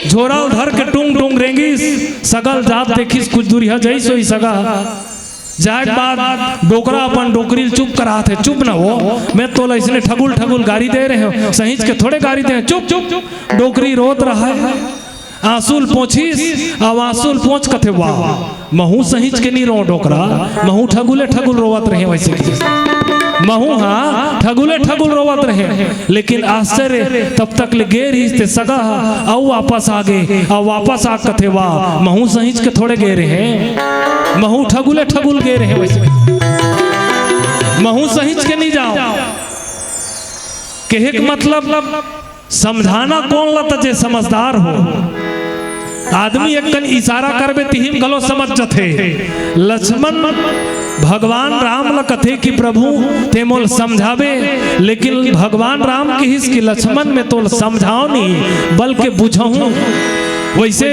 झोरा ल धर के टुंग टुंग रेंगिस। सगा ल जात देखिस, कुछ दूरिहा जइस होही सगा। जाय के बाद डोकरा अपन डोकरी ल चुप करात हे, "चुप न हो, मैं तोला अइसने ठगुल ठगुल गारी दे रहेंव, सहींच के थोड़े गारी दे, चुप।" डोकरी रोत रहय। आंसू ल पोंछिस, अउ आंसू ल पोंछ कथे, "वाह, महूं सहींच के नी रोंव डोकरा, महूं ठगुले ठगुल रोवत रहेंव अइसे कहिस। महूं हा ठगुले ठगुल रोवत रहेंव।" लेकिन आश्चर्य, तब तक ले गे रहिस ते सगा ह, अउ वापस आ गे, अउ वापस आ कथे, "वाह, महूं सहींच के थोड़े गे रहेंव, महूं ठगुले ठगुल गे रहेंव अइसे कहिस। महूं सहींच के नी जांव।" कहे के मतलब, समझाना कोन ल त जे समझदार हो। आदमी एक कन इशारा करबे तिही म घलो समझ जथे। लक्ष्मण भगवान राम ल कथे कि प्रभु तें मोल समझाबे, लेकिन भगवान राम किहिस कि लक्ष्मण मैं तोल समझांव नहीं बल्कि बुझहूं। वइसे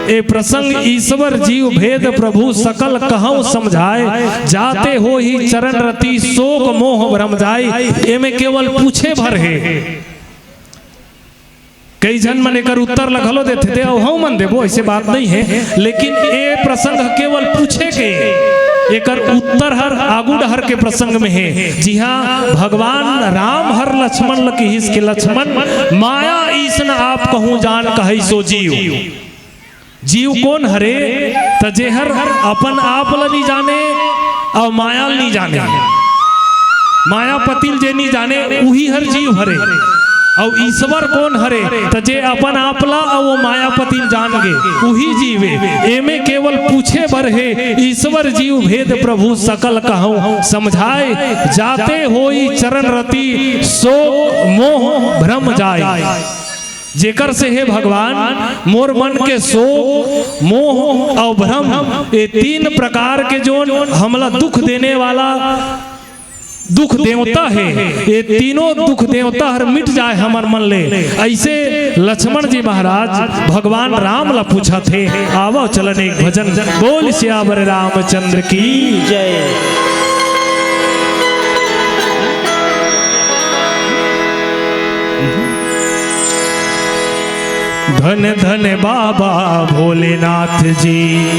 ए प्रसंग ईश्वर जीव भेद प्रभु सकल कहंव समझाय, जाते होही चरण रति सोक मोह भ्रम जाय, एमे केवल पूछे भर हे। कई झन मन एकर उत्तर ल घलो देथे, ते अउ हमन देबो, अइसे बात नइ हे। लेकिन ए प्रसंग ह केवल पूछे के, एकर उत्तर हर आगू डहर के प्रसंग में हे, जिहां भगवान राम हर लक्ष्मण ल किहिस कि लक्ष्मण, माया ईसन आप कहूं जान कहई सो जीव। जीव कोन हरे? त जेहर अपन आप ल नी जाने अउ माया ल नी जाने, मायापति ल जे नी जाने, उही हर जीव हरे। अउ ईश्वर कोन हरे? त जे अपन आप ल अउ वो मायापति ल जान गे, उही जीव ए। एमे केवल पूछे भर हे, ईश्वर जीव भेद प्रभु सकल कहंव समझाय, जाते होई चरण रति सोक मोह भ्रम जाय। जेकर से हे भगवान, मोर मन के सोक, मोह अउ भ्रम, ए तीन प्रकार के जोन हमला दुख देने वाला दुख देवता हे, ए तीनों दुख देवता हर मिट जाय हमर मन ले। अइसे लक्ष्मण जी महाराज भगवान राम ला पूछत हे। आवव चलन एक भजन, बोल सियावर रामचंद्र की जय। धन धन बाबा भोलेनाथ जी।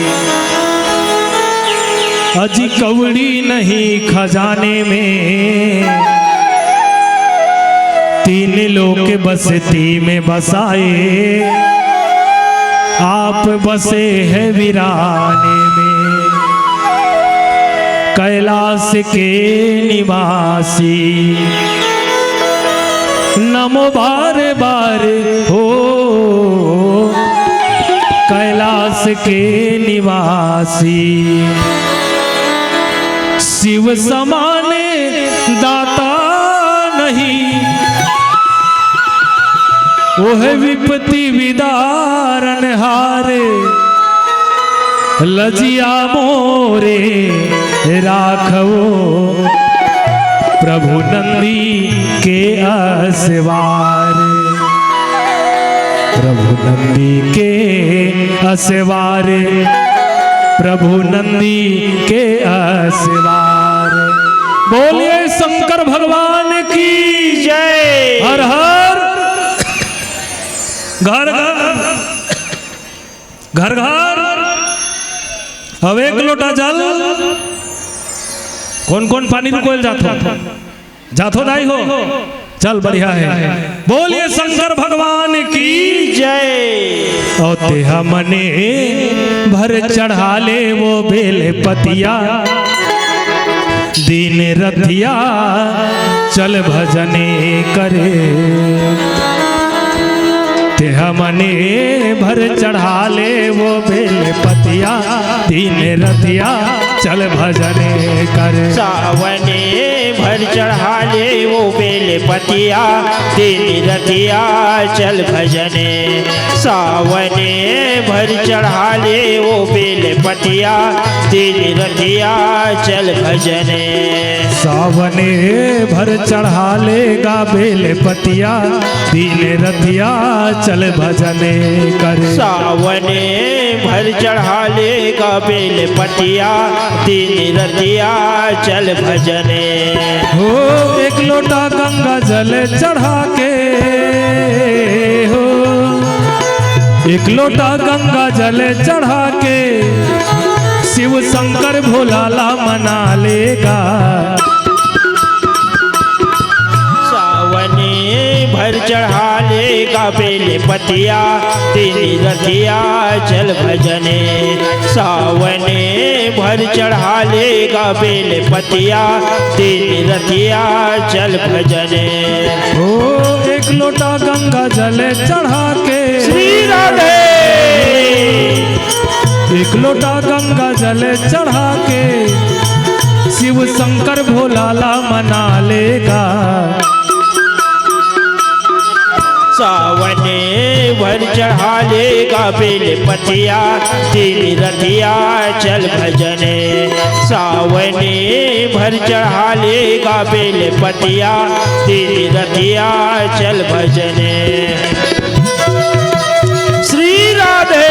अजी कौड़ी नहीं खजाने में, तीन लोक बस्ती में बसाए, आप बसे हैं वीराने में। कैलाश के निवासी, नमो बार बार हो, कैलाश के निवासी। शिव समान दाता नहीं, ओह विपत्ति विदारन हार। लजिया मोरे राखवो प्रभु नंदी के असवार, प्रभु नंदी के असवार, प्रभु नंदी के असवार। बोलिए शंकर भगवान की जय। हर हर। घर घर, घर घर। अब एक लोटा जल। कोन कोन पानी रुकोल जाथो? जाथो दाई हो। चल बढ़िया है। बोलिए शंकर भगवान की जय। और तेहा मने भर चढ़ा ले वो बेल पतिया, दिन रतिया चल भजने करे। तेहा मने भर चढ़ा ले वो बेल पतिया, दिन रतिया चल भजने करे। सावने भर चढ़ा ले वो बेल पतिया, दिन रतिया चल भजने। सावने भर चढ़ा ले वो बेल पतिया, दिन रतिया चल भजने। सावने भर चढ़ा लेगा बेल पतिया, दिन रतिया चल भजने कर। सावने भर चढ़ा लेगा बेल पतिया, दिन रतिया चल भजने। हो एक लोटा गंगा जल चढ़ा के, हो एक लोटा गंगा जल चढ़ा के, शिव शंकर भोला ला मना लेगा। सावने भर चढ़ा लेगा बेल पतिया, दिन रतिया चल भजने। सावने भर चढ़ा लेगा बेल पतिया, दिन रतिया चल भजने। ओ एक लोटा गंगा जल चढ़ा के, श्री राधे। एक लोटा गंगा जल चढ़ा के, शिव शंकर भोला ला मना लेगा। सावने भर चढ़ा लेगा बेल पतिया, दिन रतिया चल भजने। सावने भर चढ़ा लेगा बेल पतिया, दिन रतिया चल भजने। श्री राधे।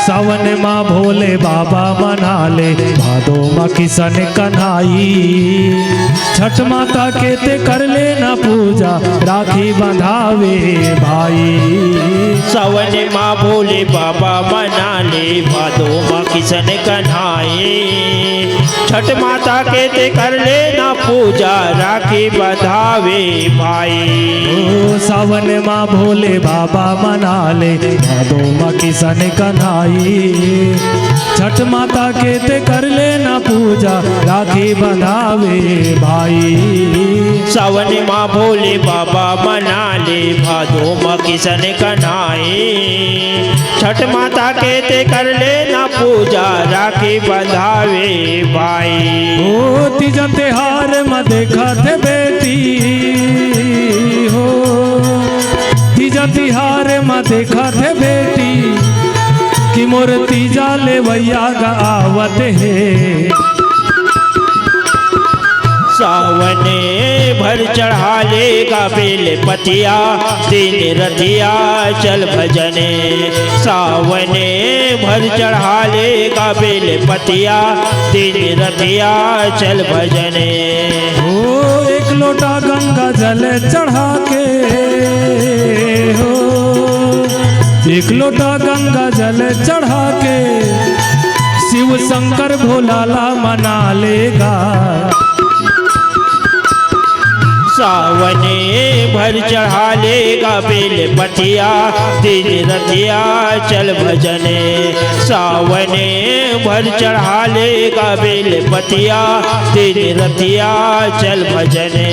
सावन मा भोले बाबा मना ले, भादो मा किशन कन्हाई। छठ माता के ते कर लेना पूजा, राखी बंधावे भाई। सावन मा भोले बाबा मना ले, भादो मा किशन कन्हाई। छठ माता के ते कर लेना पूजा, राखी बंधावे भाई। ओ सावन मा भोले बाबा मना ले, भादो मा किशन कन्हाई। छठ माता के ते कर लेना पूजा, राखी बंधावे भाई। सावन मा भोले बाबा मना ले, भादो मा किशन कन्हाई। छठ माता के ते कर लेना पूजा, राखी बंधावे भाई। ओ तीजा तिहार मा देखत हे बेटी हो, तीजा तिहार मा देखत हे बेटी, कि मोर तीजा लेवइया गा आवत हे। सावने भर चढ़ा लेगा बेल पतिया, दिन रतिया चल भजने। सावने भर चढ़ा लेगा बेल पतिया, दिन रतिया चल भजने। ओ एक लोटा गंगा जल चढ़ा के, हो एक लोटा गंगा जल चढ़ा के, शिव शंकर भोला ला मना लेगा। सावने भर चढ़ा लेगा बेल पतिया, दिन रतिया चल भजने। सावने भर चढ़ा लेगा बेल पतिया, दिन रतिया चल भजने।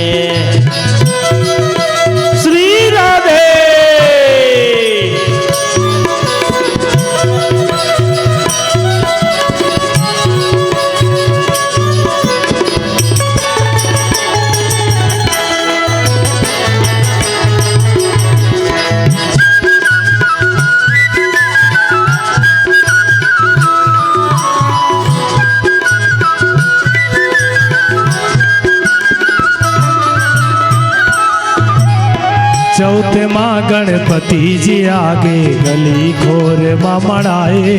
श्री राधे। चौथ माँ गणपति जी आगे, गली खोर मा मड़ाए।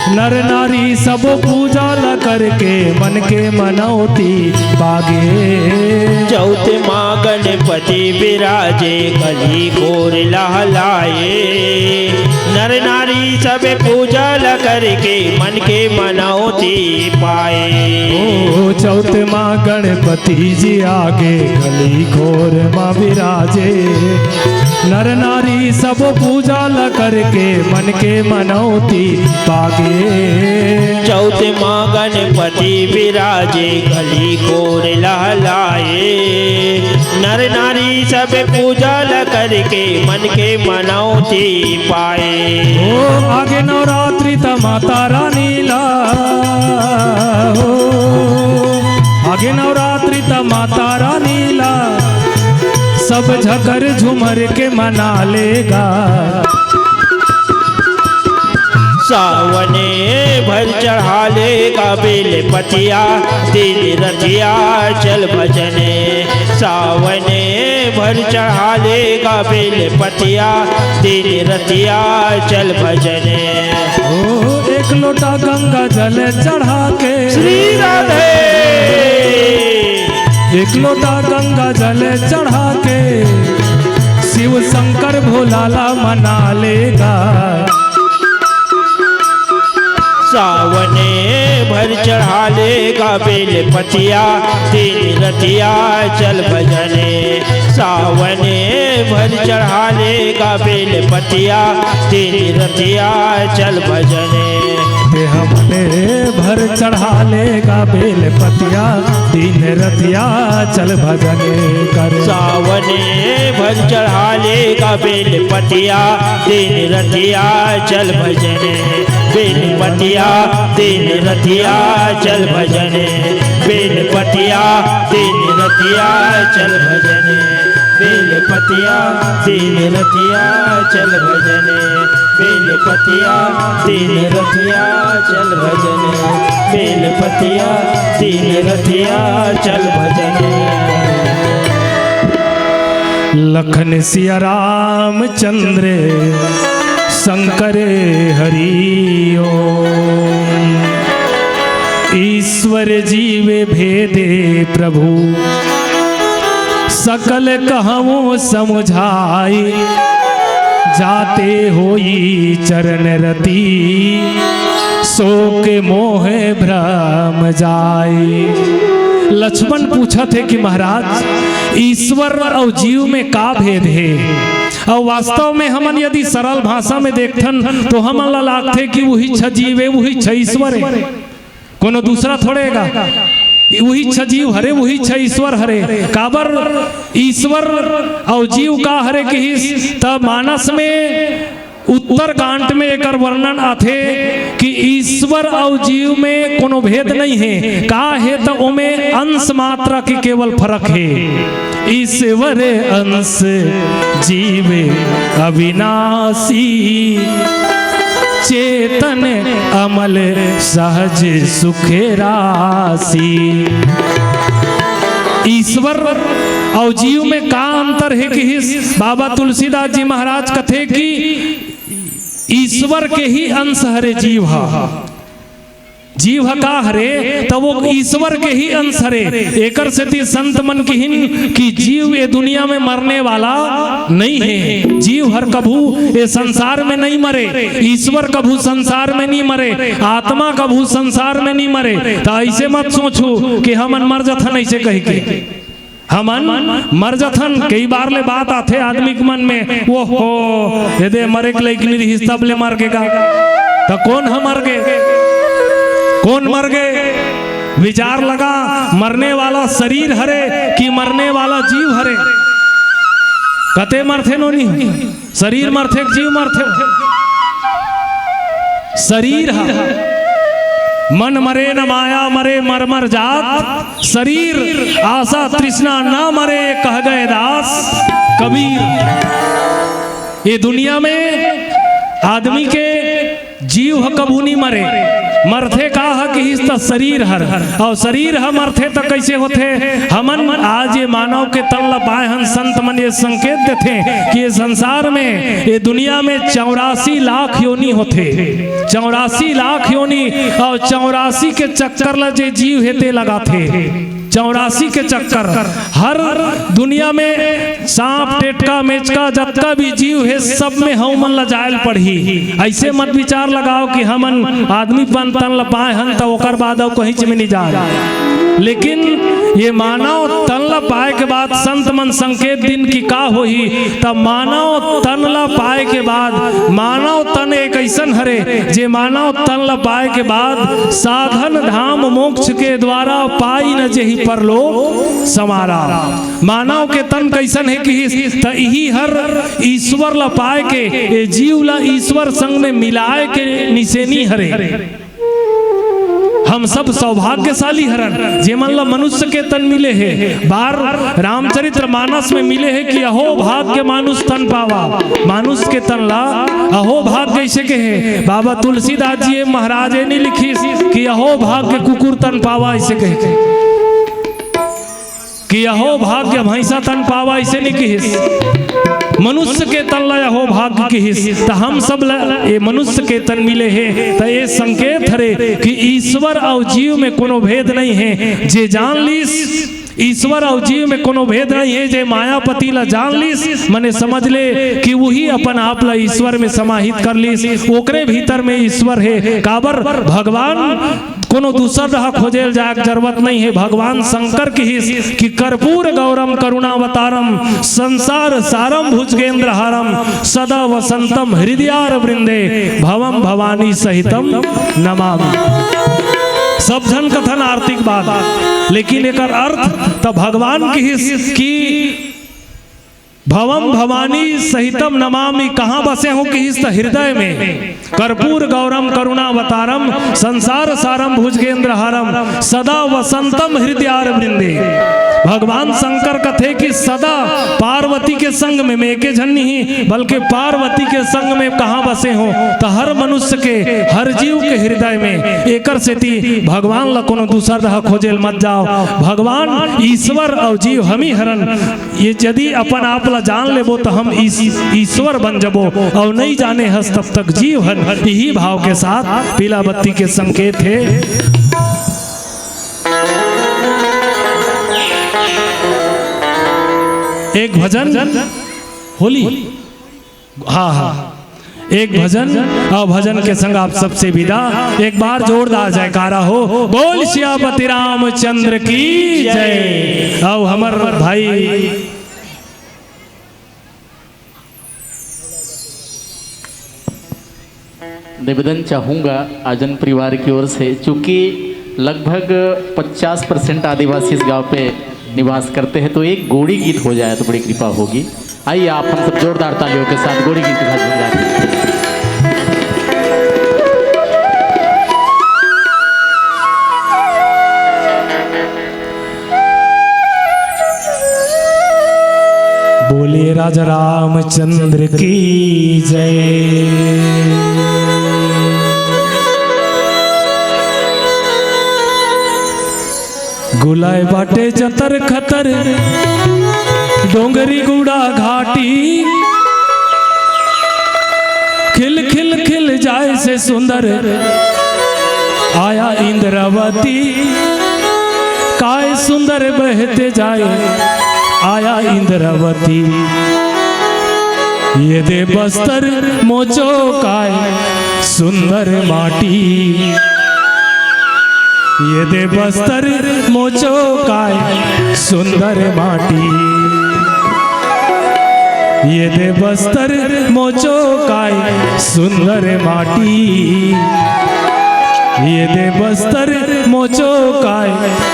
नर नारी सबो पूजा ला करके, मन के मनौती पागे। चौथ माँ गणपति विराजे, गली खोर लहलाए। नर नारी सब पूजा ला करके, मन के मनौती पाए। ओ चौथ माँ गणपति जी आगे, गली खोर मा विराजे। नर नारी सब पूजा ला करके, मन के मनौती पागे। चौथ माँ गणपति विराजे, गली खोर लहलाए। नर नारी सब पूजा ला करके, मन के मनौती पाए। ओ आगे नवरात्रि त माता रानी ला, हो आगे नवरात्रि त माता रानी ला, सब झकर झुमर के मना लेगा। सावने भर चढ़ा लेगा बेल पतिया, दिन रतिया चल भजने। सावने भर चढ़ा लेगा बेल पतिया, दिन रतिया चल भजने। ओ एक लोटा गंगा जल चढ़ा के, श्री राधे। एक लोटा गंगा जल चढ़ा के, शिव शंकर भोला ला मना लेगा। सावने भर चढ़ा लेगा बेल पतिया, दिन रतिया चल भजने। सावने भर चढ़ा लेगा बेल पतिया, दिन रतिया चल भजने। ते हमने भर चढ़ा लेगा बेल पतिया, दिन रतिया चल भजने कर। सावने भर चढ़ा लेगा बेल पतिया, दिन रतिया चल भजने। बेल पतिया दिन रतिया चल भजने। बेल पतिया दिन रतिया चल भजने। बेल पतिया दिन रतिया चल भजने। बेल पतिया दिन रतिया चल भजने। बेल पतिया दिन रतिया चल भजने। लखन सिया रामचंद्र शंकर हरि ओम। ईश्वर जीव भेदे प्रभु सकल कहवो समुझाई। जाते होई चरण रति शोक मोह भ्रम जाई। लक्ष्मण पूछत हे कि महाराज, ईश्वर अउ जीव में का भेद हे? अउ वास्तव में हमन यदि सरल भाषा में देखथन तो हमन ला लागथे कि उही छ जीव हे, उही छ ईश्वर हे, कोनो दूसरा थोड़े हे गा। उही छ जीव हरे, उही छ ईश्वर हरे। काबर ईश्वर अउ जीव का हरे किहिस त मानस में उत्तरकांड में एकर वर्णन आथे कि ईश्वर अउ जीव में कोनो भेद नइ हे। का हे त ओमे अंश मात्रा के केवल फरक हे। ईश्वर अंश जीव अविनाशी, चेतन अमल सहज सुख राशि। ईश्वर अउ जीव में का अंतर हे किहिस? बाबा तुलसीदास जी महाराज कथे कि ईश्वर के ही अंश हरे जीव ह। जीव ह का हरे? त वो ईश्वर के ही अंश हरे। एकर सेती संत मन किहिन कि जीव ए दुनिया में मरने वाला नहीं हे। जीव हर कभू ए संसार में नहीं मरे, ईश्वर कभू संसार में नहीं मरे, आत्मा कभू संसार में नहीं मरे। त ऐसे मत सोचू कि हमन मर जथन ऐसे कह के। हमन मर जथन। कई बार ले बात आथे आदमी के मन में, "ओहो, यदि मरे के लायक नहीं रहिस, तब ले मर गे गा।" त कोन ह मर गे? कोन मर गे? विचार लगा, मरने वाला शरीर हरे कि मरने वाला जीव हरे? कते मरथे नोनी? शरीर मरथे कि जीव मरथे? शरीर ह। "मन मरे न माया मरे, मर मर जात शरीर, आशा तृष्णा ना मरे, कह गए दास कबीर।" ये दुनिया में आदमी के जीव ह कभू नहीं मरे। मरथे का ह किहिस त शरीर हर, अउ शरीर ह मरथे त कैसे होथे? हमन आज ये मानव के तन ल पाए हन, संत मन ये संकेत देथे कि ये संसार में, ये दुनिया में चौरासी लाख योनि होथे। चौरासी लाख योनि, अउ चौरासी के चक्कर ल जे जीव हे ते लगाथे। चौरासी के चक्कर। हर दुनिया में सांप, टेटका, मेचका, जतका भी जीव हे, सब में हमन ल जायल पड़ही। ऐसे मत विचार लगाओ कि हमन आदमी पन तन ल पाए हन त ओकर बाद अउ कहीं में नहीं जाए। लेकिन ये मानव तन ल पाए के बाद संत मन संकेत दिन कि का होही, त मानव तन ल पाए के बाद, मानव तन एक ऐसन हरे जे मानव तन ल पाए के बाद साधन धाम मोक्ष के द्वारा पाई न जेहि परलोक संवारा। मानव के तन कैसन हे किहिस, त इही हर ईश्वर ल पाए के, ए जीव ल ईश्वर संग में मिलाए के निसेनी हरे। हम सब सौभाग्यशाली हरन, जेमन ल मनुष्य के तन मिले हे। बार रामचरित्र मानस में मिले हे कि अहो भाग्य मानुष तन पावा। मानुष के तन ला अहो भाग्य ऐसे कहे। बाबा तुलसीदास जी महाराज ए नहीं लिखिस कि अहो भाग्य कुकुर तन पावा ऐसे कहे। कि अहो भाग्य भैंसा तन पावा, ऐसे नहीं किहिस। मनुष्य के तन ला अहो भाग्य किहिस। त हम सब ला ये मनुष्य के तन मिले हे, त ये संकेत हरे कि ईश्वर अउ जीव में कोनो भेद नहीं हे। जे जान लीस, ईश्वर अउ जीव में कोनो भेद नहीं हे, जे मायापति ला जान लीस, मने समझ ले कि वही अपन आप ला ईश्वर में समाहित कर लीस, ओकरे भीतर में ईश्वर हे। काबर? भगवान कोनो दूसर डहा खोजे ल जाए के जरूरत नहीं हे। भगवान शंकर किहिस कि कर्पूर गौरम करुणावतारम संसार सारम भुजगेंद्र हारम सदा वसंतम हृदयार वृंदे भवम भवानी सहितम नमामि। सब झन कथन आरती के बाद, लेकिन एकर अर्थ त भगवान किहिस कि भवम भवानी सहितम नमामि, कहाँ बसे हो किहिस त हृदय में। कर्पूर गौरम करुणावतारम संसार सारम भुजगेंद्र हारम सदा वसंतम हृदयार वृंदे। भगवान शंकर कथे कि सदा पार्वती के संग में, मैं एके झन नहीं, बल्कि पार्वती के संग में कहाँ बसे हो, त हर मनुष्य के, हर जीव के हृदय में। एकर सेती भगवान ला कोनो दूसर डहा खोजे ल मत जाओ। भगवान ईश्वर अउ जीव हमी हरन। ये यदि अपन आप ला जान लेबो त हम ईस-, ईश्वर बन जबो, अउ नहीं जाने हस तब तक जीव हन। यही भाव के साथ पीला बत्ती के संकेत हे। एक भजन होली। हाँ, हाँ। एक भजन अउ भजन के संग आप सबसे विदा। एक बार जोरदार जयकारा हो, बोल सियापति रामचंद्र की जय। अउ हमर भाई निवेदन चाहूँगा आजन परिवार की ओर से, चूँकि लगभग पचास परसेंट आदिवासी इस गांव पे निवास करते हैं, तो एक गोड़ी गीत हो जाए तो बड़ी कृपा होगी। आइए, आप हम सब जोरदार तालियों के साथ गोड़ी गीत के साथ झूम जाते हैं। बोलिए राजा रामचंद्र की जय। गुलाय बाटे जतर खतर डोंगरी गुड़ा घाटी, खिल खिल खिल जाय से सुंदर आया इंद्रावती, काय सुंदर बहते जाय आया इंद्रावती। ये दे बस्तर मोचो काय सुंदर माटी, ये दे बस्तर मोचो काय सुंदर माटी, ये दे बस्तर मोचो काय सुंदर माटी, ये दे बस्तर मोचो काय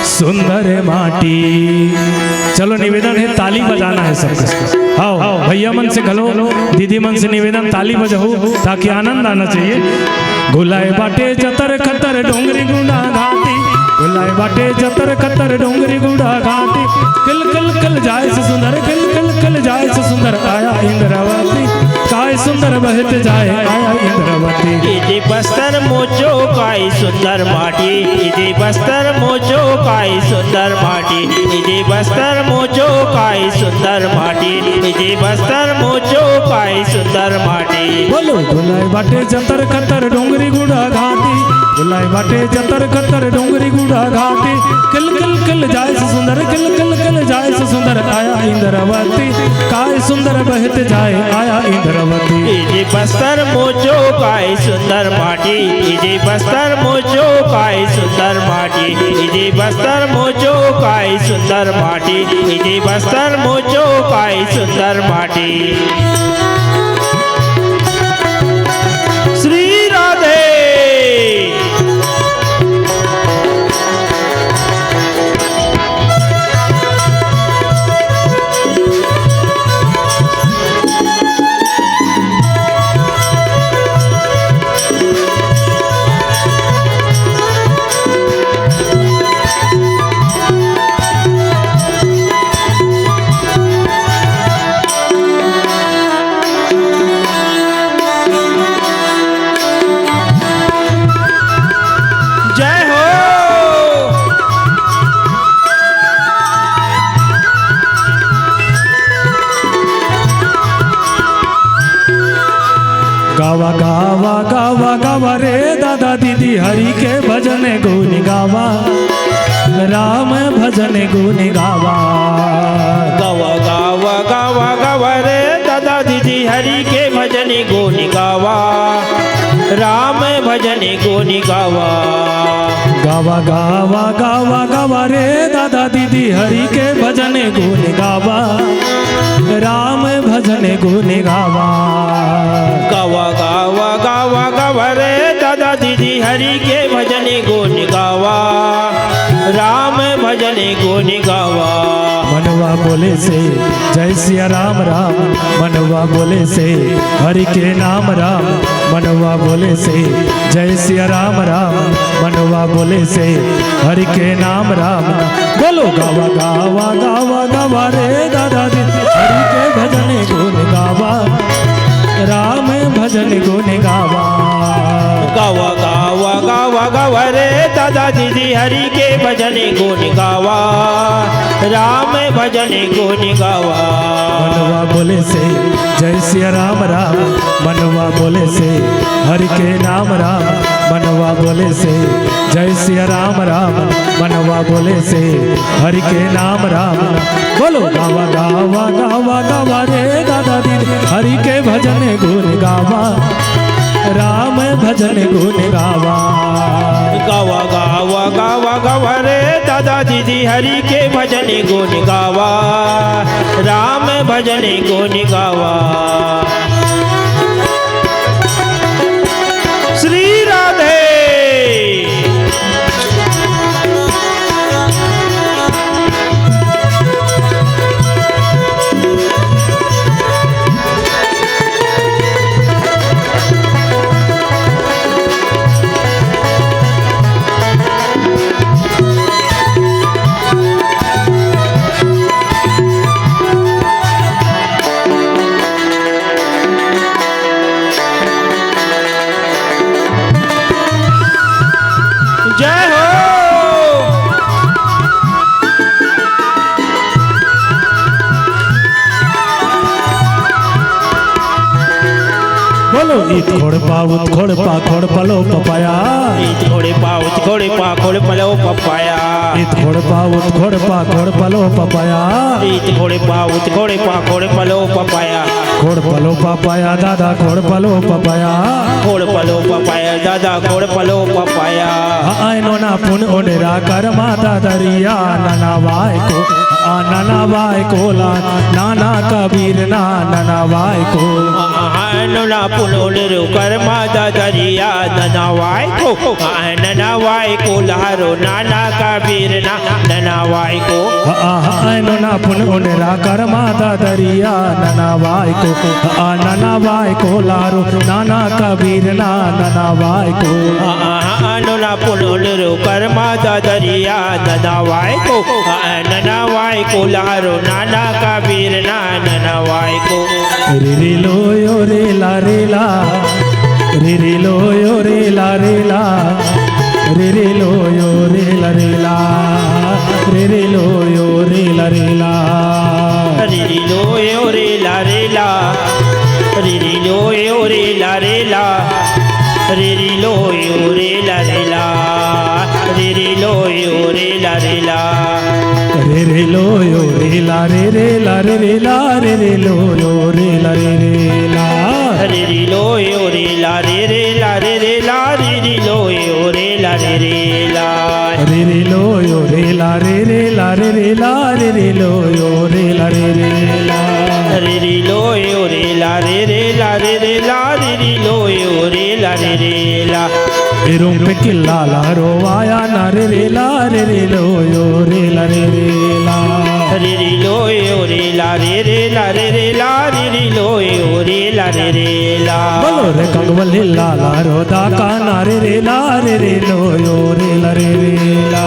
सुंदर माटी। चलो, निवेदन है, ताली बजाना है सबको। आओ, भैया मन से घलो, दीदी मन से निवेदन, ताली बजाओ, ताकि आनंद आना चाहिए। गुलाय बाटे जतर खतर डोंगरी गुड़ा घाटी, गुलाय बाटे जतर खतर डोंगरी गुड़ा घाटी, खिल खिल खिल जाय से सुंदर, खिल खिल खिल जाय से सुंदर आया इंद्रावती, काय सुंदर बहत जाय आया इंद्रावती। इदे बस्तर मोचो काय सुंदर माटी, इदे बस्तर मोचो काय सुंदर माटी, इदे बस्तर मोचो काय सुंदर माटी, इदे बस्तर मोचो काय सुंदर माटी। बोलो, गुलाय बाटे जतर खतर डोंगरी गुड़ा घाटी, गुलाय बाटे जतर खतर डोंगरी गुड़ा घाटी, खिल खिल खिल जाय से सुंदर, खिल खिल खिल जाय से सुंदर आया इंद्रावती, काय सुंदर बहत जाय आया इंद्रावती। इदे बस्तर मोचो काय सुंदर माटी, इदे बस्तर मोचो काय सुंदर माटी, इदे बस्तर मोचो काय सुंदर माटी, इदे बस्तर मोचो काय सुंदर माटी। श्री राधे। जय हो। गावा, गावा, गावा, गावा रे दादा दीदी हरि के भजन गुन गावा, राम भजन गुन गावा। गावा, गावा, गावा, गावा रे दादा दीदी हरि के भजन गुन गावा, राम भजन गुन गावा। गावा, गावा, गावा, गावा रे दादा दीदी हरि के भजन गुन गावा, राम भजन गुन गावा। गावा, गावा, गावा, गावा रे दादा दीदी हरि के भजन गुन गावा, राम भजन गुन गावा। मनवा बोले से जय सिया राम राम, मनवा बोले से हरि के नाम राम, मनवा बोले से जय सिया राम राम, मनवा बोले से हरि के नाम राम। बोलो गावा, गावा, गावा, गावा रे दादा दीदी हरि के भजन गुन गावा, राम भजन गुन गावा। गावा, गावा, गावा, गावा रे दादा दीदी हरि के भजन गुन गावा, राम भजन गुन गावा। मनवा बोले से जय सिया राम राम, मनवा बोले से हरि के नाम राम, मनवा बोले से जय सिया राम राम, मनवा बोले से हरि के नाम राम। बोलो गावा, गावा, गावा, गावा रे दादा दीदी हरि के भजन गुन गावा, राम भजन गुन गावा। गावा, गावा, गावा, गावा रे दादा दीदी हरि के भजन गुन गावा, राम भजन गुन गावा। श्री राधे। इत खोड़पा, उत खोड़पा, खोड़पलो पपाया। इत खोड़पा, उत खोड़पा, खोड़पलो पपाया। इत खोड़पा, उत खोड़पा, खोड़पलो पपाया। इत खोड़पा, उत खोड़पा, खोड़पलो पपाया। खोड़पलो पपाया दादा, खोड़पलो पपाया। खोड़पलो पपाया दादा, खोड़पलो पपाया। आय नोना पुन ओनेरा कर माता दरिया, नना वाय को, आ नना वाय को ला, नाना कबीर ना, नना वाय को। आय नोना पुन ओनेरा कर माता दरिया, नना वाय को, आय नना वाय को लारो, नाना कबीर ना, नना वाय को। आय नोना पुन ओनेरा कर माता दरिया, नना वाय को, आ नना वाय को लारो, नाना कबीर ना, नना वाय को। आय नोना पुन ओनेरा कर माता दरिया, नना वाय को, आय नना वाय को लारो, नाना कबीर ना, नना वाय को। रे रे लो यो रे ला रे ला, रे रे लो यो रे ला रे ला, रे रे लो यो रे ला रे ला, रे रे लो यो रे ला रे ला। रे रे लो यो रे ला रे ला, रे रे लो यो रे ला रे ला, रे रे लो यो रे ला रे ला, रे रे लो यो रे ला रे ला। रे रे लो यो रे ला रे रे ला रे रे ला, रे रे लो यो रे ला रे रे ला। रे रे लो यो रे ला रे रे ला रे रे ला, रे रे लो यो रे ला रे रे ला। रे रे लो यो रे ला रे रे ला रे रे ला, रे रे लो यो रे ला रे रे ला। रे रे लो यो रे ला रे रे ला रे रे ला, रे रे लो यो रे ला रे रे ला। एरों पे किल्ला ला रोवाया ना रे रे ला, रे रे लो यो रे ला रे रे ला। रे रे लो यो रे ला रे रे ला रे रे ला, रे रे लो यो रे ला रे रे ला। बोलो रे कंगवली लाला रो दाका ना रे रे ला, रे रे लो यो रे ला रे रे ला।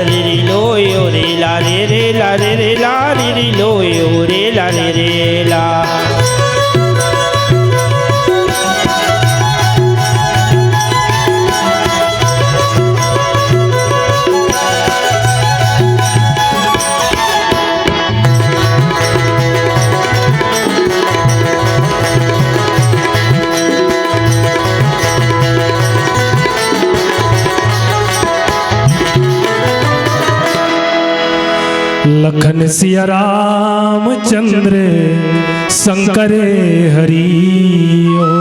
रे रे लो यो रे ला रे रे ला रे रे ला, रे रे लो यो रे ला रे रे ला। लखन सिया रामचंद्र शंकर हरि ओ।